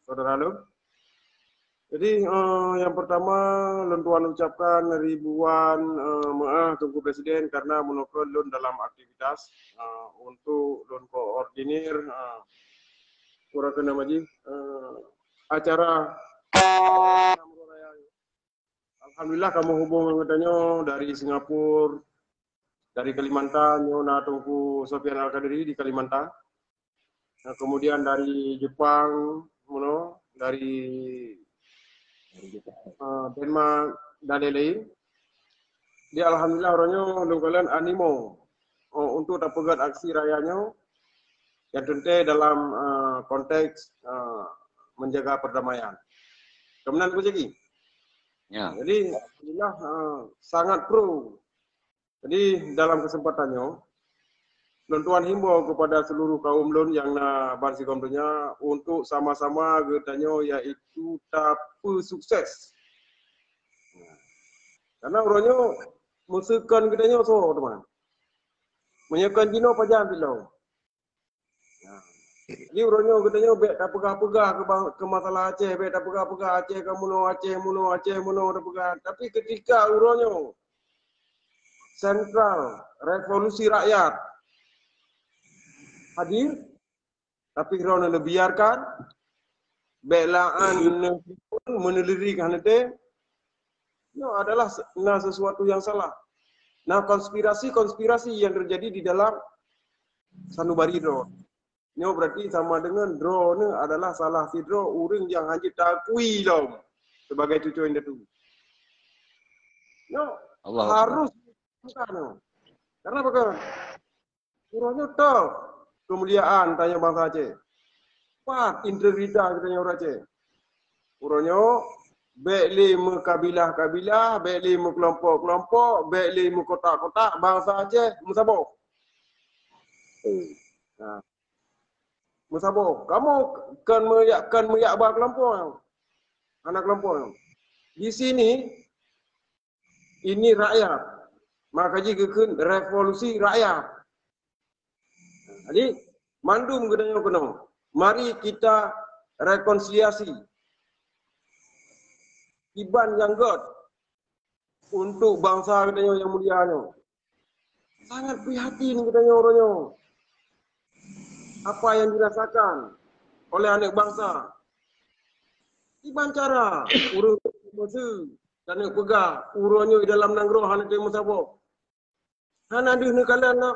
saudara lôn. Jadi, eh, yang pertama, lôn tuan ucapkan ribuan, eh, maaf Teungku Presiden karena meunokon lôn dalam aktivitas, eh, untuk lôn koordinir, eh, kurang kena maji, eh, acara Alhamdulillah, kamoe hubung ngon geutanyoe dari Singapura, dari Kalimantan, nyoe na Teungku Sofian Al-Kadiri di Kalimantan. Nah, kemudian dari Jepang, meunoe, dari, eh, Denmark, dan lain-lain. Jadi, alhamdulillah, uroe nyoe lôn kalon animo, oh, untuk tapeugét aksi raya nyoe yang teuntée dalam, eh, konteks, eh, menjaga perdamaian. Kemudian, Teungku Zaki. Ya. Jadi, alhamdulillah, eh, sangat pro. Jadi, dalam kesempatan nyoe, lôn tuan himbau kepada seluruh kaum lôn nyang na bansigom donya untuk sama-sama geutanyoe, yaitu tapeusukses. Karena uroe nyoe, meuseukan geutanyoe soe, teuma? Meunyoe kon jinoe, pajan silom? Nah, jadi uroe nyoe geutanyoe bék tapeugah-peugah keu bang-, keu masalah Aceh, bék tapeugah-peugah Aceh ka meunoe, Aceh meunoe, Aceh meunoe tapeugah. Tapi ketika uroe nyoe sentral revolusi rakyat hadir, tapi droeneuh neubiarkan, bék laan neuteupon, meuneulirik hana teuh, nyoe adalah se-, na sesuatu yang salah. Nah, konspirasi-konspirasi yang terjadi di dalam sanubari droe. Nyoe berarti sama dengan droeneuh adalah salah sidroe ureuëng nyang hana jitakui lom sebagai cucu indatu. Nyoe Allahu Akbar. Harus bukan. Karena apa kan? Uroe nyoe toh kemuliaan tanyoe bansa Aceh. Pat integritas geutanyoe ureuëng Aceh? Uroe nyoe bék lé meukabilah-kabilah, bék lé meukelompok-kelompok, bék lé meukotak-kotak, bansa Aceh meusaboh. Nah. Meusaboh. Kamoe kon meuyak, kon meuyak ba kelompok nyoe. Hana kelompok nyoe. Di sini, ini rakyat. Maka jih geukheun revolusi rakyat. Jadi, mandum geutanyoe keunoe, mari kita rekonsiliasi. Kiban nyang gét untuk bansa geutanyoe nyang mulia nyoe. Sangat prihatin geutanyoe uroe nyoe. Apa yang dirasakan oleh aneuk bansa. Kiban cara ureuëng meuseu dan peugah uroe nyoe dalam nanggroe hana teuh meusaboh. Hana deuh neukalon na.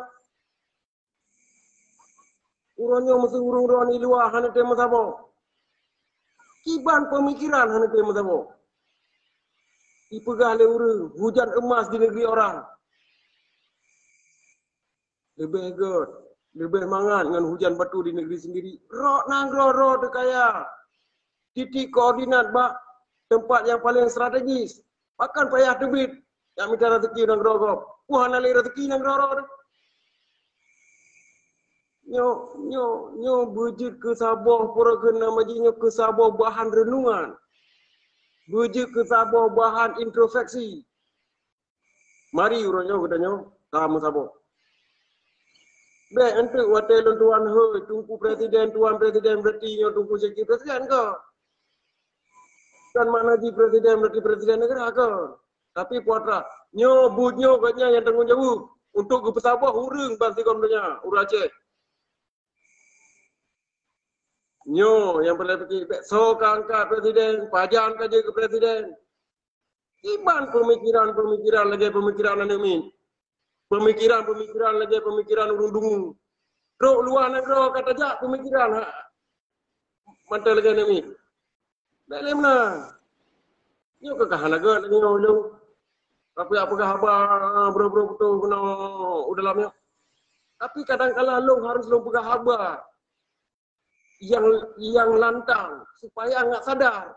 Uroe nyoe meuseu ureuëng droe di luwa hana teuh meusaboh. Kiban peumikiran hana teuh meusaboh. Ipeugah lé ureuëng, hujan emas di negeri orang. Leubeh gét, leubeh mangat ngon hujan batu di negeri sendiri. Rot nanggroe droe teukaya. Titik koordinat bak teumpat nyang paleng strategis. Pakon payah teubiet nyang mita raseuki nanggroe gob? Peue hana lé raseuki nanggroe droe? Nyoe, nyoe, nyoe beujeuet keu saboh, peue keunan maji nyoe keu saboh bahan reunungan. Beujeuet keu saboh bahan introspeksi. Mari uroe nyoe geutanyoe ka meusaboh. Bék enteuk watée lôn tuan hôi, Teungku Presiden, Tuan Presiden, berarti nyoe Teungku Syekh Presiden ka. Kan makna jih presiden berarti presiden negara kan. Tapi putra, nyoe buet nyoe gobnyan nyang tanggong jaweueb untuk geupeusaboh ureuëng bansigom donya, ureuëng Aceh. Nyoe nyang peureulée pike, bék soe ka angkat presiden, pajan ka jeuet keu presiden. Kiban peumikiran-peumikiran lagée peumikiran aneuk miet. Peumikiran-peumikiran lagée peumikiran ureuëng dungu. Trok luwa nanggroe ka tajak peumikiran ha, mantong lagée aneuk miet. Bék lé meunan. Nyoe keuh ka hana gét lagée nyoe lôn. Ka kuyak peugah haba, bro-bro beutôi keunoe u dalam nyoe. Tapi kadang kala lôn harus lôn peugah haba nyang, nyang lantang supaya awak sadar.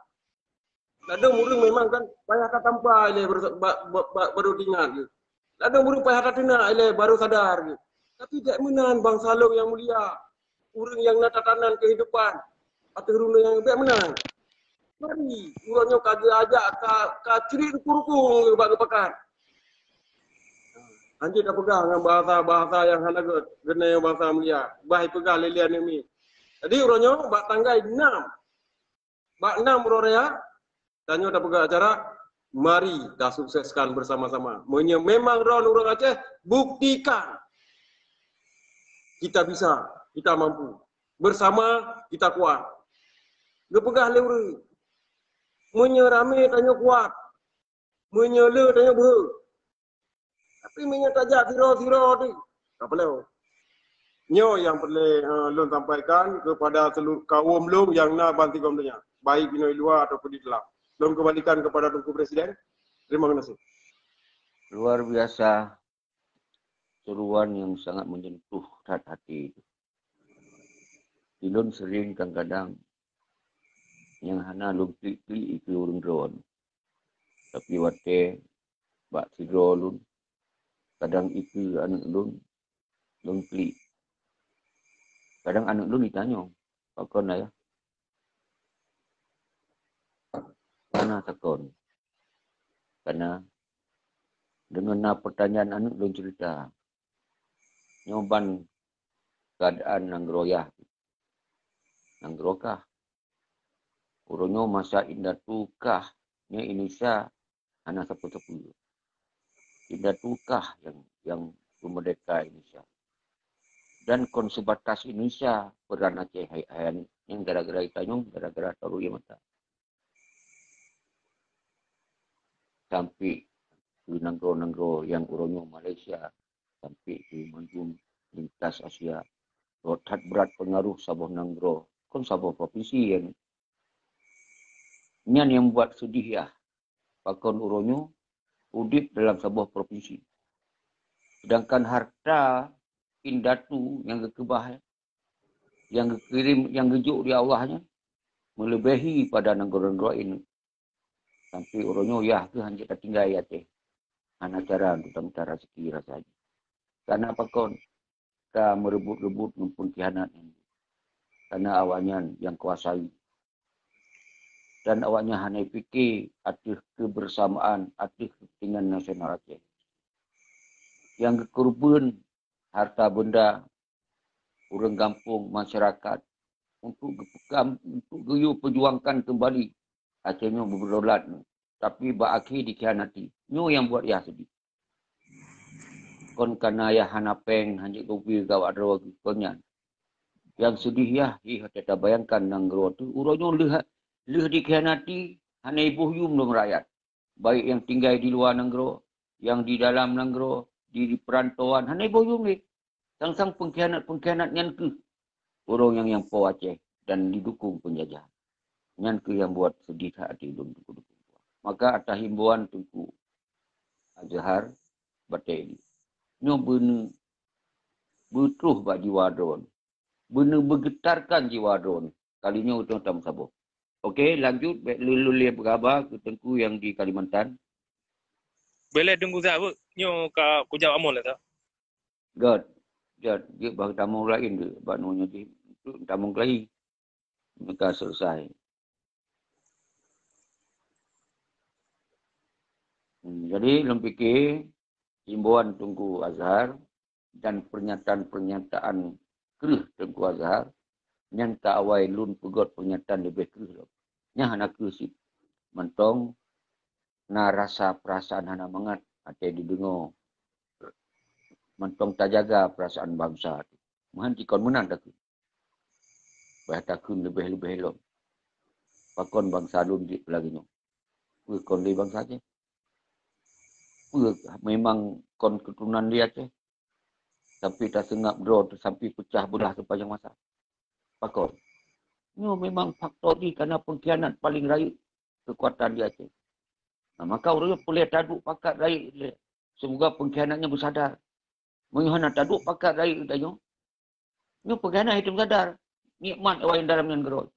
Ladôm ureuëng memang kan payah tatampa ilée baru, ba-, ba-, ba-, baru teuingat geuh. Ladôm ureuëng payah tateunak ilée baru sadar geuh. Tapi bék meunan bansa lôn nyang mulia. Ureuëng nyang na tatanan keuhidupan ateueh runoe nyang bék meunan. Mari, uroe nyoe ka geuajak ka, ka crit ruku-ruku bak geupakat. Hanjeuet tapeugah ngon bahasa-bahasa nyang hana gét, geuneuk bansa mulia. Bah ipeugah lé-lé aneuk miet. Jadi uroe nyoe bak tanggai enam, bak enam uroe raya, tanyoe tapeugah acara, mari tasukseskan bersama-sama. Meunyoe memang droen ureuëng Aceh, buktikan kita bisa, kita mampu. Bersama kita kuat. Geupeugah lé ureuëng, meunyoe ramé tanyoe kuat, meunyoe le tanyoe beuhe. Tapi meunyoe tajak siro-siro tu, ka peuleueh. Nyoe nyang peureulée uh, lôn sampaikan kepada seluruh kaum lôn nyang na bansigom donya, baik inoe luwa ataupun di dalam. Lôn kembalikan kepada Teungku Presiden. Terima kasih. Luar biasa seruan yang sangat menyentuh that hati itu. Ilôn sering kadang-kadang nyang hana lôn klik-klik itu ureuëng droen. Tapi watée bak sidroe lôn, kadang itu aneuëk lôn, lôn klik. Kadang aneuëk lôn ditanyong, "Pakon ayah?" Karena takon. Karena dengan na pertanyaan aneuëk lôn cerita. Nyoe ban keadaan nanggroe yah. Nanggroe kah? Uroe nyoe masa indatu kah, nyoe Indonesia hana sapeue-sapeue. Indatu kah yang yang meumerdeka Indonesia. Dan kon sebatas Indonesia peran Aceh hai, hai nyang gara-gara itanyong, gara-gara taroe mata. Sampai ke nanggroe-nanggroe yang uroe nyoe Malaysia, sampai ke manjum lintas Asia. Rot that berat pengaruh saboh nanggroe, kon saboh provinsi yang nyan yang buat sedih ya. Pakon uroe nyoe udip dalam saboh provinsi. Sedangkan harta indatu yang geukeubah, yang geukirim, yang geujok di Allah nyan, melebihi pada nanggroe-nanggroe laén. Sampai uroe nyoe yah keuh hanjeuet tatinggai até. Hana cara untuk tamita rezeki rasanya. Karena pakon ka merebut-rebut ngon pengkhianat nyan. Karena awaknyan yang kuasai. Dan awaknyan hana pikir ateueh kebersamaan, ateueh kepentingan nasional Aceh. Yang geukeureubeuen harta benda ureuëng gampông, masyarakat untuk geupeuka-, untuk geuyue peujuangkan keumbali Aceh nyoe beudaulat nyoe. Tapi bak akhé dikhianati. Nyoe nyang buat yah sedih. Kon kana yah hana péng, hanjeuet geubi gawat droe geuh kon nyan. Nyang sedih yah, ih, watée tabayangkan nanggroe teuh uroe nyoe lheueh, lheueh dikhianati, hana iboh yum lom rakyat. Baik nyang tinggai di luwa nanggroe, nyang di dalam nanggroe, di, di peurantauan, hana iboh yum lé. Sang-sang pengkhianat-pengkhianat nyan keuh ureuëng nyang, nyang po Aceh dan didukung penjajahan. Nyan keuh nyang buat sedih that até ulôn Teungku. Maka atas himbauan Teungku Azhar Bateli, nyoe beuneu beutroh bak jiwa droen, beuneu beugetarkan jiwa droen. Kali nyoe droen tameusaboh. Oke, lanjut, bék lôn lé beugaba keu Teungku nyang di Kalimantan. Boleh Teungku Azhar, nyoe ka kujawab amon lah, Ustaz. Gét, gét, jeuet bak tamong laén tu, bak nyoe jih, tamong keuhai. Maka selesai. Hmm, jadi lôn pike himbauan Teungku Azhar dan pernyataan-pernyataan kreueh Teungku Azhar, nyan ka awai lôn peugét pernyataan leubeh kreueh lom. Nyan hana kreueh cit. Mantong na rasa perasaan hana mangat até jideungoe. Mantong tajaga perasaan bansa tu. Meuhan jikon meunan takheun. Bah takheun leubeh-leubeh lom. Pakon bansa lôn jeuet lagée nyoe? Peue kon lé bansa Aceh? Peue memang kon keuturonan di Aceh? Sampai taseungab droe, sampai pecah beulah sepanjang masa. Pakon? Nyoe memang faktor jih kana pengkhianat paling rayeuk keukuatan di Aceh. Nah, maka ureuëng nyoe peureulée taduek pakat rayeuk lé. Seumoga pengkhianat nyan beusadar. Meunyoe hana taduek pakat rayeuk tanyoe, nyoe pengkhianat hitom sadar. Nikmat awai dalam nyan keudroe.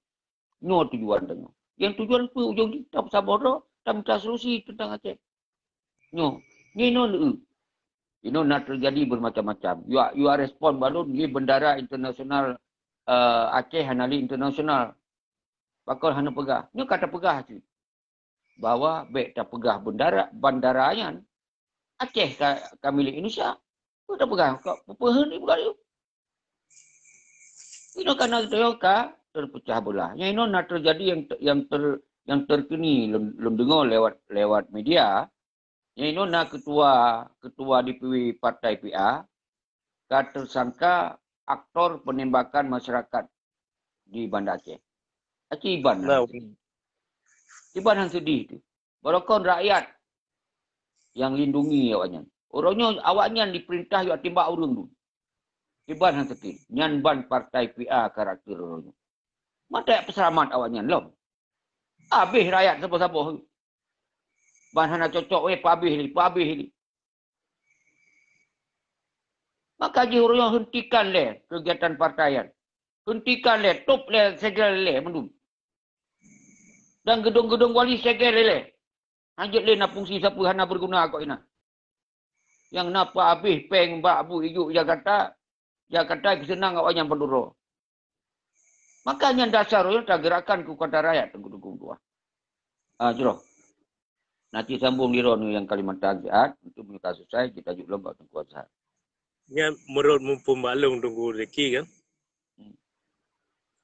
Nyoe tujuan tanyoe. Nyang tujuan peue ujong jih? Tameusaboh droe, tamita solusi teuntang Aceh. Nyoe, nyoe inoe leu. Inoe na terjadi bermacam-macam. You are, you are respon balon di bendara internasional, eh, Aceh hana lé internasional. Pakon hana peugah? Nyoe ka tapeugah cit bahwa bék tapeugah bendara, bandara nyan Aceh ka, ka milék Indonesia. Peue tapeugah? Ka peue heuet ibu gari? Inoe karena geutanyoe ka terpecah belah. Nyang inoe na terjadi yang te-, yang ter-, yang terkini lôn, lôn deungoe lewat, lewat media. Nyang inoe na ketua, ketua D P W partai P A ka tersangka aktor penembakan masyarakat di Banda Aceh. Aci Iban. Nah, Iban han sedih tu. Barokon rakyat yang lindungi awaknyan. Uroe nyoe awaknyan diperintah yue timbak ureuëng tu. Iban han sakét. Nyan ban partai P A karakter uroe nyoe. Mata peuseulamat awaknyan lom. Habéh rakyat saboh-saboh. Ban hana cocok weh, peuhabéh lé, peuhabéh lé. Maka jih uroe nyoe hentikan lé kegiatan partai nyan. Hentikan lé, top lé, segel lé mandum. Dan gedong-gedong wali segel lé. Hanjeuet lé na fungsi sapeue, hana berguna kok inan. Nyang na peuhabéh péng bak bu ijuk Jakarta, Jakarta keuseunang awaknyan paduro. Maka nyan dasar uroe nyoe tagerakan keukuatan rakyat teungku-teungku tuah. Ah, jroh. Nanti sambung di droeneuh nyang Kalimantan siat, untuk meunyoe ka selesai, kita jok lom bak Teungku Azhar. Nyan meunurot muphom bak lôn Teungku Zaki kan. Hmm.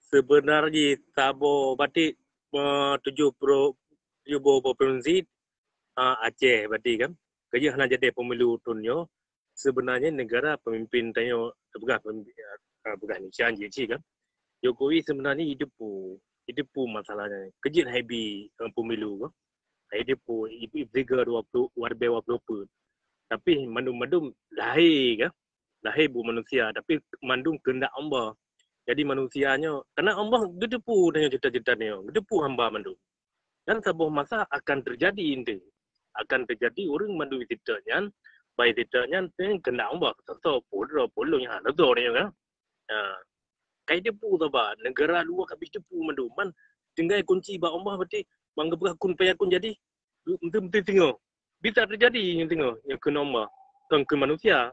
Sebenar jih saboh batik, eh, tujoh pro-, tujoh boh provinsi, ah, Aceh batik kan. Keujeuet hana jadi pemilu thon nyoe, sebenarnya negara pemimpin tanyoe, peugah pemimpin, ah, peugah Indonesia jih cit kan. Jokowi sebenarnya jiteupeu, jiteupeu masalahnya. Keujeuet hai bi, eh, pemilu kan. Hai jiteupeu, i-, i-, figure dua puluh, warbe dua puluh peuet. Tapi mandum-mandum lahé kan. Lahé buet manusia, tapi mandum keuheundak Allah. Jadi manusia nyoe, karena Allah geuteupeue tanyoe cita-cita nyoe, geuteupeue hamba mandum. Dan saboh masa akan teujadi ente. Akan teujadi ureuëng mandum cita nyan, bai cita nyan teuh keuheundak Allah. Soe-soe, peue droe, peue lôn nyan, hana droe nyoe kan. Ha. Kai teupeu saba, negara luwa ka bit teupeu mandum. Man tinggai kunci bak Allah berarti, ban geupeugah kun fayakun jadi, meuteumeuteumé singoh. Bisa teujadi nyang singoh, nyang keunoe Allah. Kon keu manusia.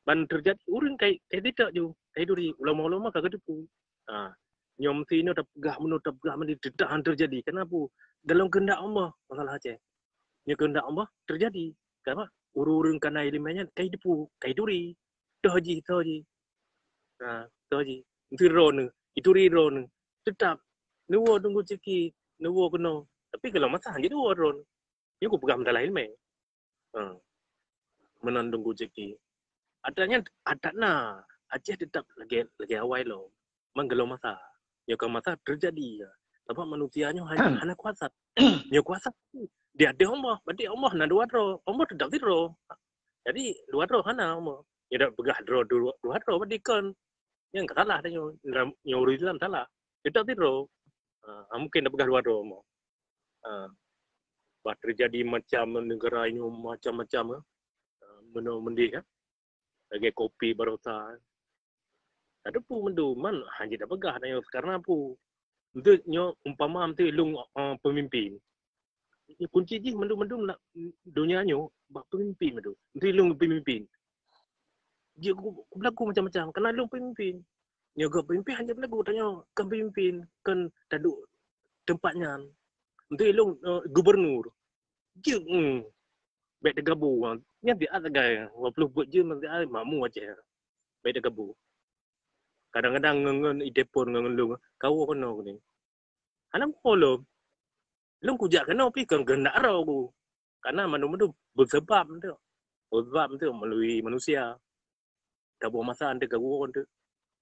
Ban teujadi ureuëng kai, kai ditak ju, kai duri. Ulama-ulama ka geuteupeue. Ha. Nyoe meusti inoe tapeugah meunoe, tapeugah meunoe, teutap han teujadi. Kenapa? Dalam keuheundak Allah, masalah Aceh. Nyoe keuheundak Allah teujadi. Kenapa? Ureuëng-ureuëng kana iéleumé nyan kai teupeu, kai duri. Toh jih, toh jih. Ha, toh jih. Meusti droeneuh, ituri droeneuh. Teutap. Neuwoe Teungku Zaki, neuwoe keunoe. Tapi kalau masa han jeuet neuwoe droeneuh. Nyoe kupeugah masalah iéleumé. Ha. Meunan Teungku Zaki. Adat nyan, adat na. Aceh teutap lagée, lagée awai lom. Man gohlom masa. Nyoe ka masa teujadi. Sabab manusia nyoe hana, hana kuasa. Nyoe kuasa di ateueh Allah. Berarti Allah na dua droe. Allah teutap sidroe. Jadi, dua droe hana Allah. Nyoe dak peugah droe dua, dua droe, berarti kon. Nyang ka salah tanyoe. Nyoe ureuëng Islam salah. Teutap sidroe. Ha, mungken dak peugah dua droe Allah. Ha. Bah teujadi macam negara nyoe macam-macam, eh. Ha, meunoe meundeh, eh. Lagée kopi barosa. Ada peue mandum, man, hana jipeugah tanyoe karena peue. Untuk nyoe umpama untuk lôn, eh, pemimpin. Kunci jih mandum-mandum nak donya nyoe bak pemimpin mandum. Untuk lôn pemimpin. Jeuet ku, ku berlaku macam-macam karena lôn pemimpin. Nyoe geuh pemimpin hana berlaku tanyoe kan pemimpin, kan taduek tempat nyan. Untuk lôn, eh, gubernur. Jeuet, hmm. Bék teugabô, ha. Nyan siat sagai, dua puluh buet jeuem siat makmu Aceh. Bék teugabô. Kadang-kadang ngon, ngon iteupon ngon lôn, kawoe keunoe keunoe. Hana muphom lom. Lôn kujak keunoe pih kon keuheundak droe ku. Karena mandum-mandum beusabab tu. Beusabab tu melalui manusia. Saboh masa ante gangguan tu.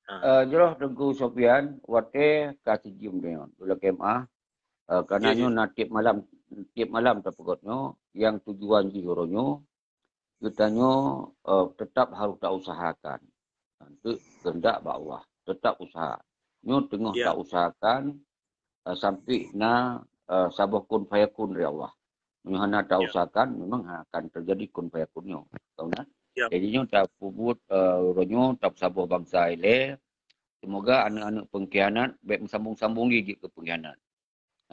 Ha. Eh, jroh Teungku Sofian, watée ka sijeuem deungon. Ulôn lakée meu'ah. Eh, karena nyoe na tiep malam, tiep malam tapeugot nyoe, nyang tujuan jih uroe nyoe, geutanyoe, eh, tetap harus tausahakan. Untuk kehendak bak Allah, tetap usaha. Nyoe teungoh tausahakan, eh, sampai na, eh, saboh kun fayakun dari Allah. Meunyoe hana tausahakan, memang akan terjadi kun fayakun nyoe. Tahu na? Jadi nyoe tapeubuet, eh, uroe nyoe tapeusaboh bansa ilée. Semoga aneuk-aneuk pengkhianat bék meusambung-sambung lé jeuet keu pengkhianat.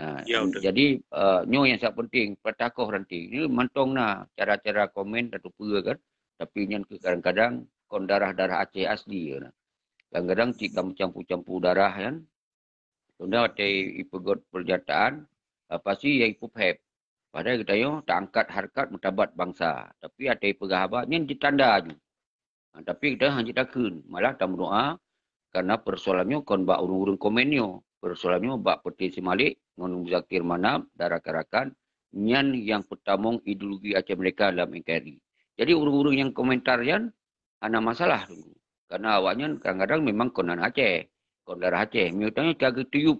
Ha, jadi, eh, nyoe nyang sangat penting, patakoh ranting. Ini mantong na cara-cara komen atau peue kan. Tapi nyan keu kadang-kadang kon darah-darah Aceh asli ya. Kadang-kadang cit ka meucampur-campur darah kan. Tunda watée ipeugot pernyataan, eh, pasti ya ipeuphép. Padahai geutanyoe taangkat harkat martabat bansa. Tapi watée ipeugah haba nyan jitanda ju. Ha, tapi geutanyoe hana jitakheun, malah tameudoa, Karena persoalan nyoe kon bak ureuëng-ureuëng komen nyoe. Persoalan nyoe bak Peuti Simalik ngon Muzakir Manaf dan rakan-rakan, nyan nyang peutamong ideologi Aceh Merdeka dalam N K R I. Jadi ureuëng-ureuëng nyang komentar nyan hana masalah Teungku. Karena awaknyan kadang-kadang memang kon aneuk Aceh, kon darah Aceh. Meunyoe tanyoe ka geutiyup,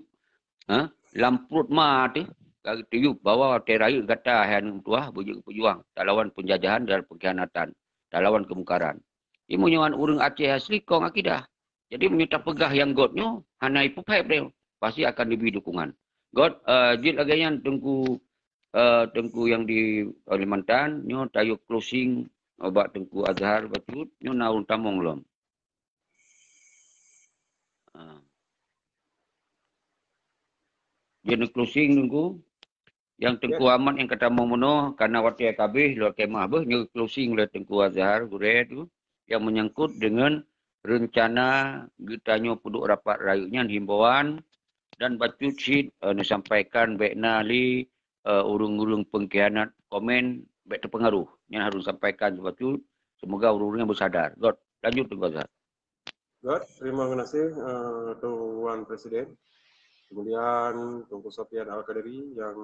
ha, lam pruet ma teuh, ka geutiyup bahwa watée rayeuk gata hai aneuk meutuwah beujeuet peujuang talawan penjajahan dan pengkhianatan, talawan keumungkaran. Jadi meunyoe ureuëng Aceh asli kong akidah. Jadi meunyoe tapeugah nyang göt nyoe hana ipeuphet deh, pasti akan dibri dukungan. Göt, eh, jeuet lagée nyan Teungku, eh, Teungku nyang di Kalimantan, nyoe tayue closing, eh, bak Teungku Azhar bacut, nyoe na ureuëng tamong lom. Ah. Jeuet closing Teungku. Nyang Teungku Amat nyang ka tamong meunoe, karena watée ka habéh, lôn kemah beuh, nyoe closing lé Teungku Azhar gurée tu, yang menyangkut dengan rencana geutanyoe peuduek rapat rayeuk nyan himbauan dan bacut cit, eh, neusampaikan bék na lé, eh, ureuëng-ureuëng pengkhianat komen bék teupeungaruh. Nyan harus sampaikan bacut, semoga ureuëng-ureuëng nyan beusadar. Göt, lanjut Teungku Azhar. Göt, terima kasih, eh, Tuan Presiden. Kemudian Teungku Sofian Al-Qadri yang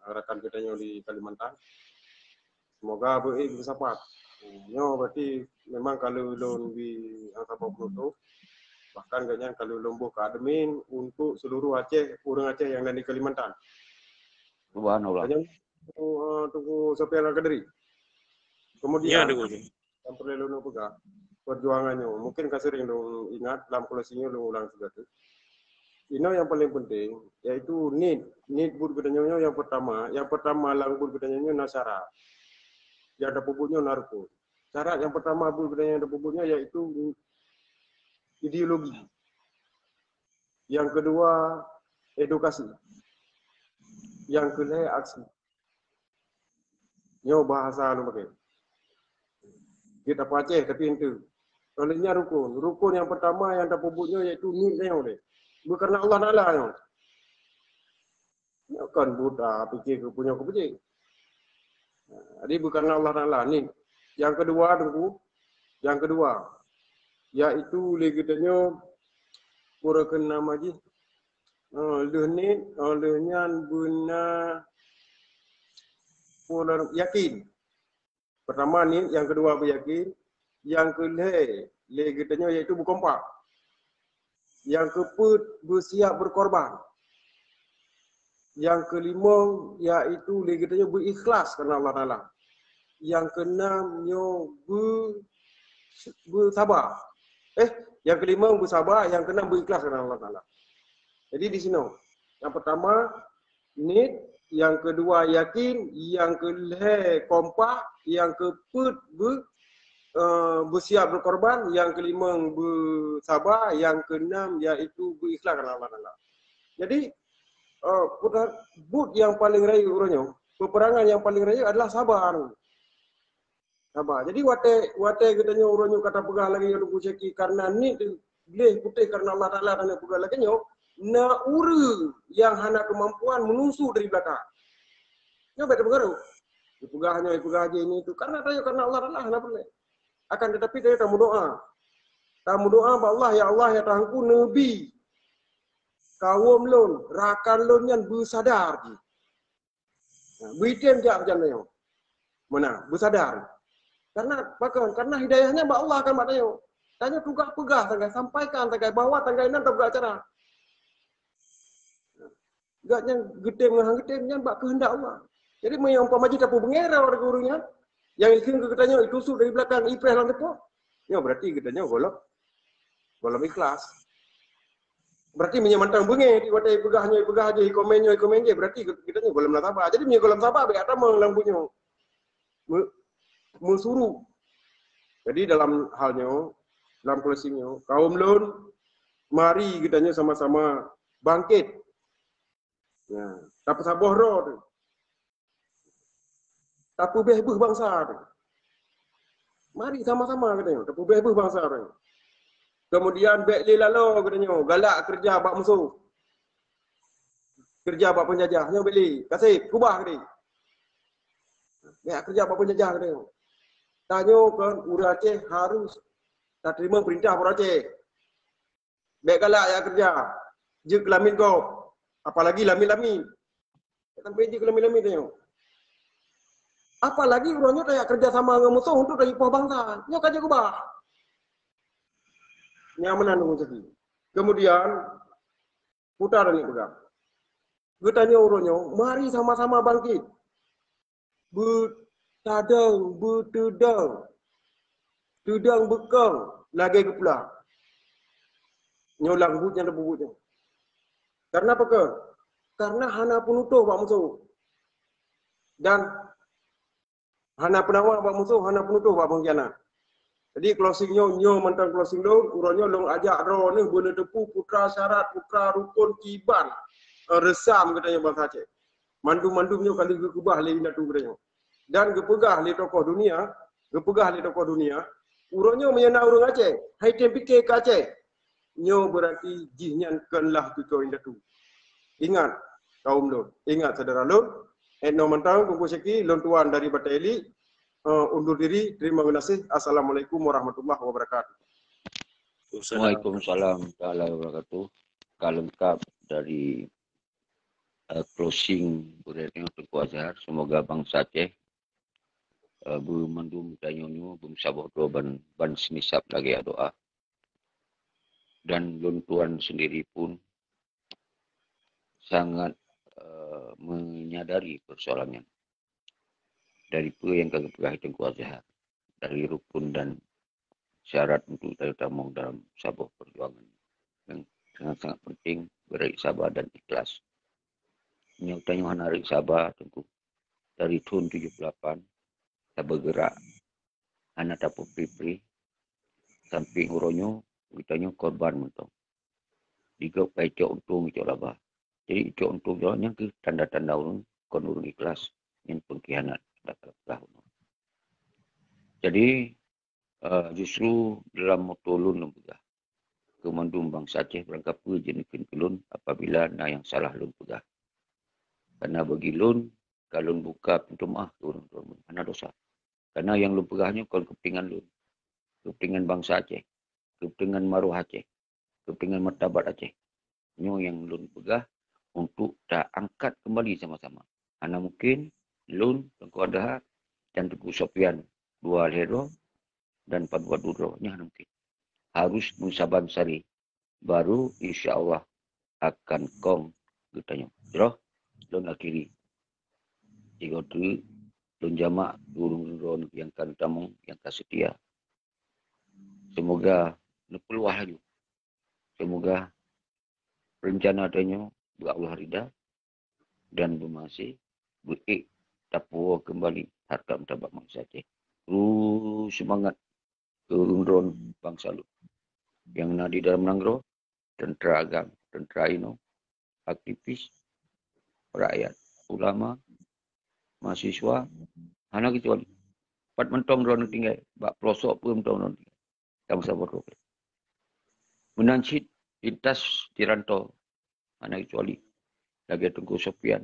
rakan geutanyoe di Kalimantan. Semoga beuék beusapat. Nyoe berarti memang kalau lôn bi nyang saboh penutup, bahkan geuhnyan kalau lôn boh ke admin untuk seluruh Aceh, ureuëng Aceh yang ada di Kalimantan. Subhanallah. Hanya, eh, Teungku Sofian Al-Qadri. Kemudian, ya, Teungku. Nyang peureulée lôn peugah, perjuangan nyoe, mungkin ka sering lôn ingat, lam closing nyoe lôn ulang sigoe teuk. Inoe nyang paling penting, yaitu nit, nit buet geutanyoe nyoe nyang pertama, nyang pertama lam buet geutanyoe nyoe na syarat. Nyang tapeubuet nyoe na rukon. Syarat nyang pertama buet geutanyoe nyang tapeubuet nyoe yaitu ideologi. Yang kedua, edukasi. Yang kelhée, aksi. Nyoe bahasa lôn pakai. Kita Aceh tapi ente. Kalau nyan rukon, rukon yang pertama yang tapeubuet nyoe yaitu nit nyoe deh. Bukan Allah Taala nyoe. Nyoe kan buta, pikir ke punya ke pecik. Jadi bukan Allah Taala ni. Yang kedua Teungku, yang kedua yaitu lé geutanyoe pura keu nama jih. Oh, leuh ni, oh, leuh nyan beuna pura yakin. Pertama ni, yang kedua beuyakin, yang kelhée lé geutanyoe yaitu beukompak. Yang keupeuet beusiap beukorban. Yang kelimong yaitu lé geutanyoe beuikhlas karena Allah Taala. Yang keenam nyoe beu, beusaba. Eh, yang kelimong beusaba, yang keenam beuikhlas karena Allah Taala. Jadi di sinoe, yang pertama nit, yang kedua yakin, yang kelhée kompak, yang keupeuet beu, eh, beusiap beukorban, yang kelimong beusaba, yang keenam yaitu beuikhlas karena Allah Taala. Jadi, eh, buet yang paling rayeuk uroe nyoe, peperangan yang paling rayeuk adalah saba. Saba. Jadi watée, watée geutanyoe uroe nyoe ka tapeugah lagée nyoe Teungku Syaki, karena nit gleh putéh karena Allah Taala tanyoe peugah lagée nyoe, na ureuëng nyang hana keumampuan meunusuk dari belakang. Nyoe bék teupeungaruh. Dipeugah nyoe, dipeugah jih ini itu. Karena tanyoe karena Allah Taala hana peureulée. Akan tetapi tanyoe tameudoá. Tameudoá bak Allah, "Ya Allah, ya Tuhanku, neubi kawöm lôn, rakan lôn nyan beusadar jih." Beuitem jak meujan tanyoe. Meunan, beusadar. Karena pakon? Karena hidayah nyan bak Allah kan bak tanyoe. Tanyoe tugaih peugah sagai, sampaikan sagai, bahwa sagai nan tapeugah acara. Gak nyan geutem ngon han geutem nyan bak keuheundak Allah. Jadi meunyoe umpama jih tapeubeungéh droe ureuëng nyan, nyang ikheun keu geutanyoe itusuk dari belakang, ipreh lam teupok, nyoe berarti geutanyoe gohlom, gohlom ikhlas. Berarti meunyoe mantong beungéh, di watée peugah nyoe, peugah jih, komen nyoe, komen jih, berarti geutanyoe gohlom na saba. Jadi meunyoe gohlom saba, bék tamong lam buet nyoe. Me-, meusuru. Jadi dalam hal nyoe, dalam closing nyoe, kawöm lôn, mari geutanyoe sama-sama bangkét. Nah, tapeusaboh droe teuh. Tapeubéh beuh bansa teuh. Mari sama-sama geutanyoe tapeubéh beuh bansa teuh. Kemudian bék lé laloe geutanyoe galak keureuja bak musoh. Keureuja bak peunjajah nyoe bék lé. Kaseb, keubah geutanyoe. Bék keureuja bak peunjajah geutanyoe. Tanyoe kon ureuëng Aceh harus tateurimong peurintah ureuëng Aceh. Bèk galak jak keureuja. Jeuet keu lamiet gob. Apalagi lamiet-lamiet. Sampai jeuet keu lamiet-lamiet tanyoe. Apalagi uroe nyoe tajak keureuja sama ngon musoh untuk tajipoh bansa. Nyoe ka jeuet keubah. Nyang meunan ureueng sakét. Kemudian, putar ni peugah. Geutanyoe uroe nyoe, mari sama-sama bangkit. Beutadong, beuteudong. Teudong beukong lagèe geupeula. Nyoe lam buet nyang teupeubeuet nyoe. Karena apa keu? Karena hana peunutoh bak musoh. Dan hana peunawa bak musoh, hana peunutoh bak pengkhianat. Jadi closing nyoe, nyoe mantong closing lôn, uroe nyoe lôn ajak droeneuh beuneuteupeue putra syarat, putra rukon kiban, eh, reusam geutanyoe bansa Aceh. Mandum-mandum nyoe ka lheueh geukeubah lé indatu geutanyoe. Dan geupeugah lé tokoh dunia, geupeugah lé tokoh dunia, uroe nyoe meunyoe na ureueng Aceh, hai tem pike keu Aceh, nyoe beurati jihnyan kon lah keu indatu. Ingat, kaum lôn, ingat syedara lôn, eh, nyoe mantong Teungku Syeki, lôn tuan dari Batée Iliek, eh, undur diri, terima kasih. Assalamualaikum warahmatullahi wabarakatuh. Waalaikumsalam warahmatullahi wabarakatuh. Ka leungkap dari, eh, closing buleuen nyoe Teungku Azhar. Semoga bansa Aceh, eh, beumandum tanyoe nyoe beumeusaboh droe ban, ban seunisab lagèe doa. Dan lôn tuan sendiri pun sangat, eh, menyadari persoalan nyan. Dari peue nyang ka geupeugah Teungku Azhar, dari rukun dan syarat untuk tatamong dalam saboh perjuangan yang sangat-sangat penting, beureuek saba dan ikhlas. Nyoe tanyoe hana reuek saba, Teungku. Dari thon tujoh ploh lapan, tabeugeurak, hana tapeupri-pri, sampoe uroe nyoe, geutanyoe korban mantong. Di gob ka icok untông, icok laba. Jadi, icok untông jih nyan keuh tanda-tanda ureueng kon ureueng ikhlas, nyan pengkhianat, tanda-tanda ureueng. Jadi, eh, justru dalam moto lôn lôn peugah, keu mandum bansa Aceh, barangkapeue jeuet neukheun keu lôn apabila na nyang salah lôn peugah. Karena bagi lôn, ka lôn buka pintoe meu'ah keu ureueng droeneuh, hana desya. Karena nyang lôn peugah nyoe kon keupeuntengan lôn, keupeuntengan bansa Aceh, keupeuntengan maruah Aceh, keupeuntengan martabat Aceh. Nyoe nyang lôn peugah untuk taangkat keumbali sama-sama. Hana mungken lôn, Teungku Azhar, dan Teungku Sofyan, dua lhèe droe dan padub-padub droe, nyan hana mungken. Harus meusaban sari, baru insya Allah akan kong geutanyoe. Jroh, lôn akhiri. Sigoe teuk lôn jamak ureueng droeneuh nyang ka neutamong, nyang ka seutia. Semoga neupeuluah laju. Semoga reuncana tanyoe beu Allah rida dan beumaséh beuék tapuwoe keumbali hareukat martabat bansa Aceh. Kru seumangat keu ureueng droeneuh bansa lôn nyang na di dalam nanggroe, teuntra agam, teuntra inong, aktivis, rakyat, ulama, mahasiswa, hana keucuali. Pat mantong droeneuh tinggai, bak peulosok peue mantong droeneuh tinggai. Kamoe saboh droe. Meunan cit lintas di rantô, hana keucuali. Lagèe Teungku Sofyan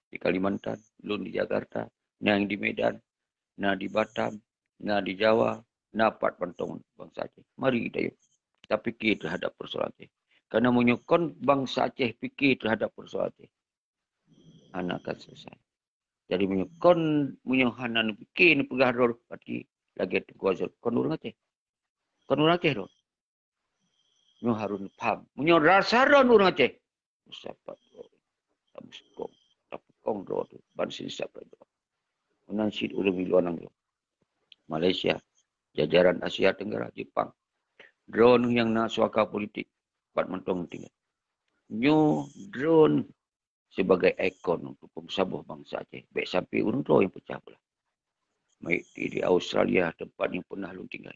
di Kalimantan, lôn di Jakarta, na nyang di Medan, na di Batam, na di Jawa, na pat mantong bansa Aceh. Mari geutanyoe tapike teuhadap peusoalan Aceh. Karena meunyoe kon bansa Aceh pike teuhadap peusoalan Aceh, hana akan selesai. Jadi meunyoe kon, meunyoe hana neupike, neupeugah droe, berarti lagèe Teungku Azhar, kon ureueng Aceh. Kon ureueng Aceh droe. Nyoe harôh neupham. Meunyoe rasa droe ureueng Aceh, meusapat droe. Tabeukong, tapeukong droe teuh ban seunisab droe. Meunan cit ureueng di luwa nanggroe, Malaysia, jajaran Asia Tenggara, Jepang. Droeneuh nyang na suaka politik, pat mantong tinggai. Nyoe droeneuh sibagai ikon untuk peumeusaboh bansa Aceh. Bèk sampoe ureueng droe nyang peucah beulah. Baik di, di Australia, teumpat nyang peunah lôn tinggai.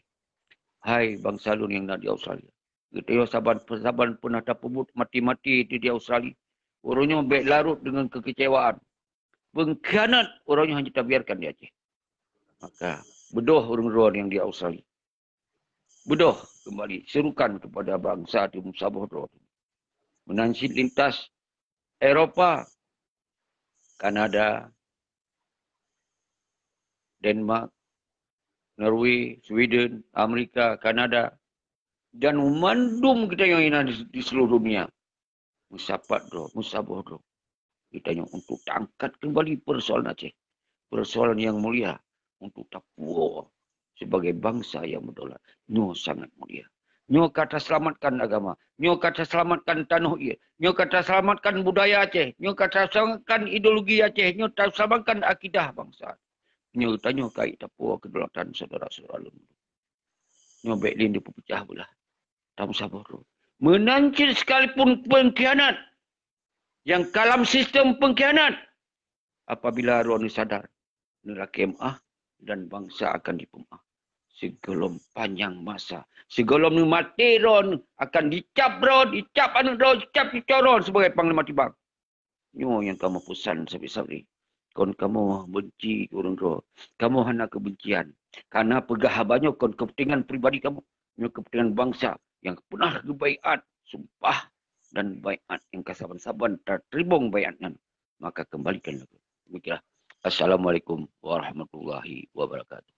Hai bansa lôn nyang na di Australia, geutanyoe saban, saban peunah tapeubuet maté-maté di, di Australia. Uroe nyoe bèk larot deungon keukeucewaan. Peungkhianat uroe nyoe hana tabiarkan di Aceh. Maka, beudôh ureueng droe nyang di Australia. Beudôh keumbali, serukan keupada bansa teuh meusaboh droe teuh. Meunan cit lintas Eropa, Kanada, Denmark, Norway, Sweden, Amerika, Kanada, Dan mandum kita yang ada di, di seluruh dunia. Meusapat droe, meusaboh droe. Kita nyoe untuk taangkat kembali persoalan Aceh. Persoalan yang mulia untuk tapuwoe sebagai bangsa yang berdaulat. Nyoe sangat mulia. Nyoe ka taselamatkan agama. Nyoe ka taselamatkan tanoh ie. Nyoe ka taselamatkan budaya Aceh. Nyoe ka taselamatkan ideologi Aceh. Nyoe taselamatkan akidah bangsa. Nyoe tanyoe kait tapuwoe kedaulatan saudara-saudara lôn. Nyoe bék lé dipeupecah beulah. Tameusaboh droe. Meunan cit sekalipun pengkhianat yang kalam sistem pengkhianat, apabila droe neusadar, neulakée meu'ah dan bangsa akan dipeumeu'ah. Sigohlom panyang masa, sigohlom neumaté droe akan dicap droe, dicap aneuk droe, dicap cucoe droe sebagai panglima tibang. Nyoe nyang kamoe peusan sabe-sabe. Kon kamoe benci keu ureuëng droe. Kamoe hana keubencian. Karena peugah haba nyoe kon kepentingan pribadi kamoe. Nyoe kepentingan bangsa yang pernah geubaiat, sumpah dan baiat yang ka saban-saban tateurimong baiat nyan. Maka kembalikan lagée. Demikianlah. Assalamualaikum warahmatullahi wabarakatuh.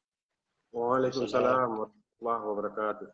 Waalaikumsalam warahmatullahi wabarakatuh.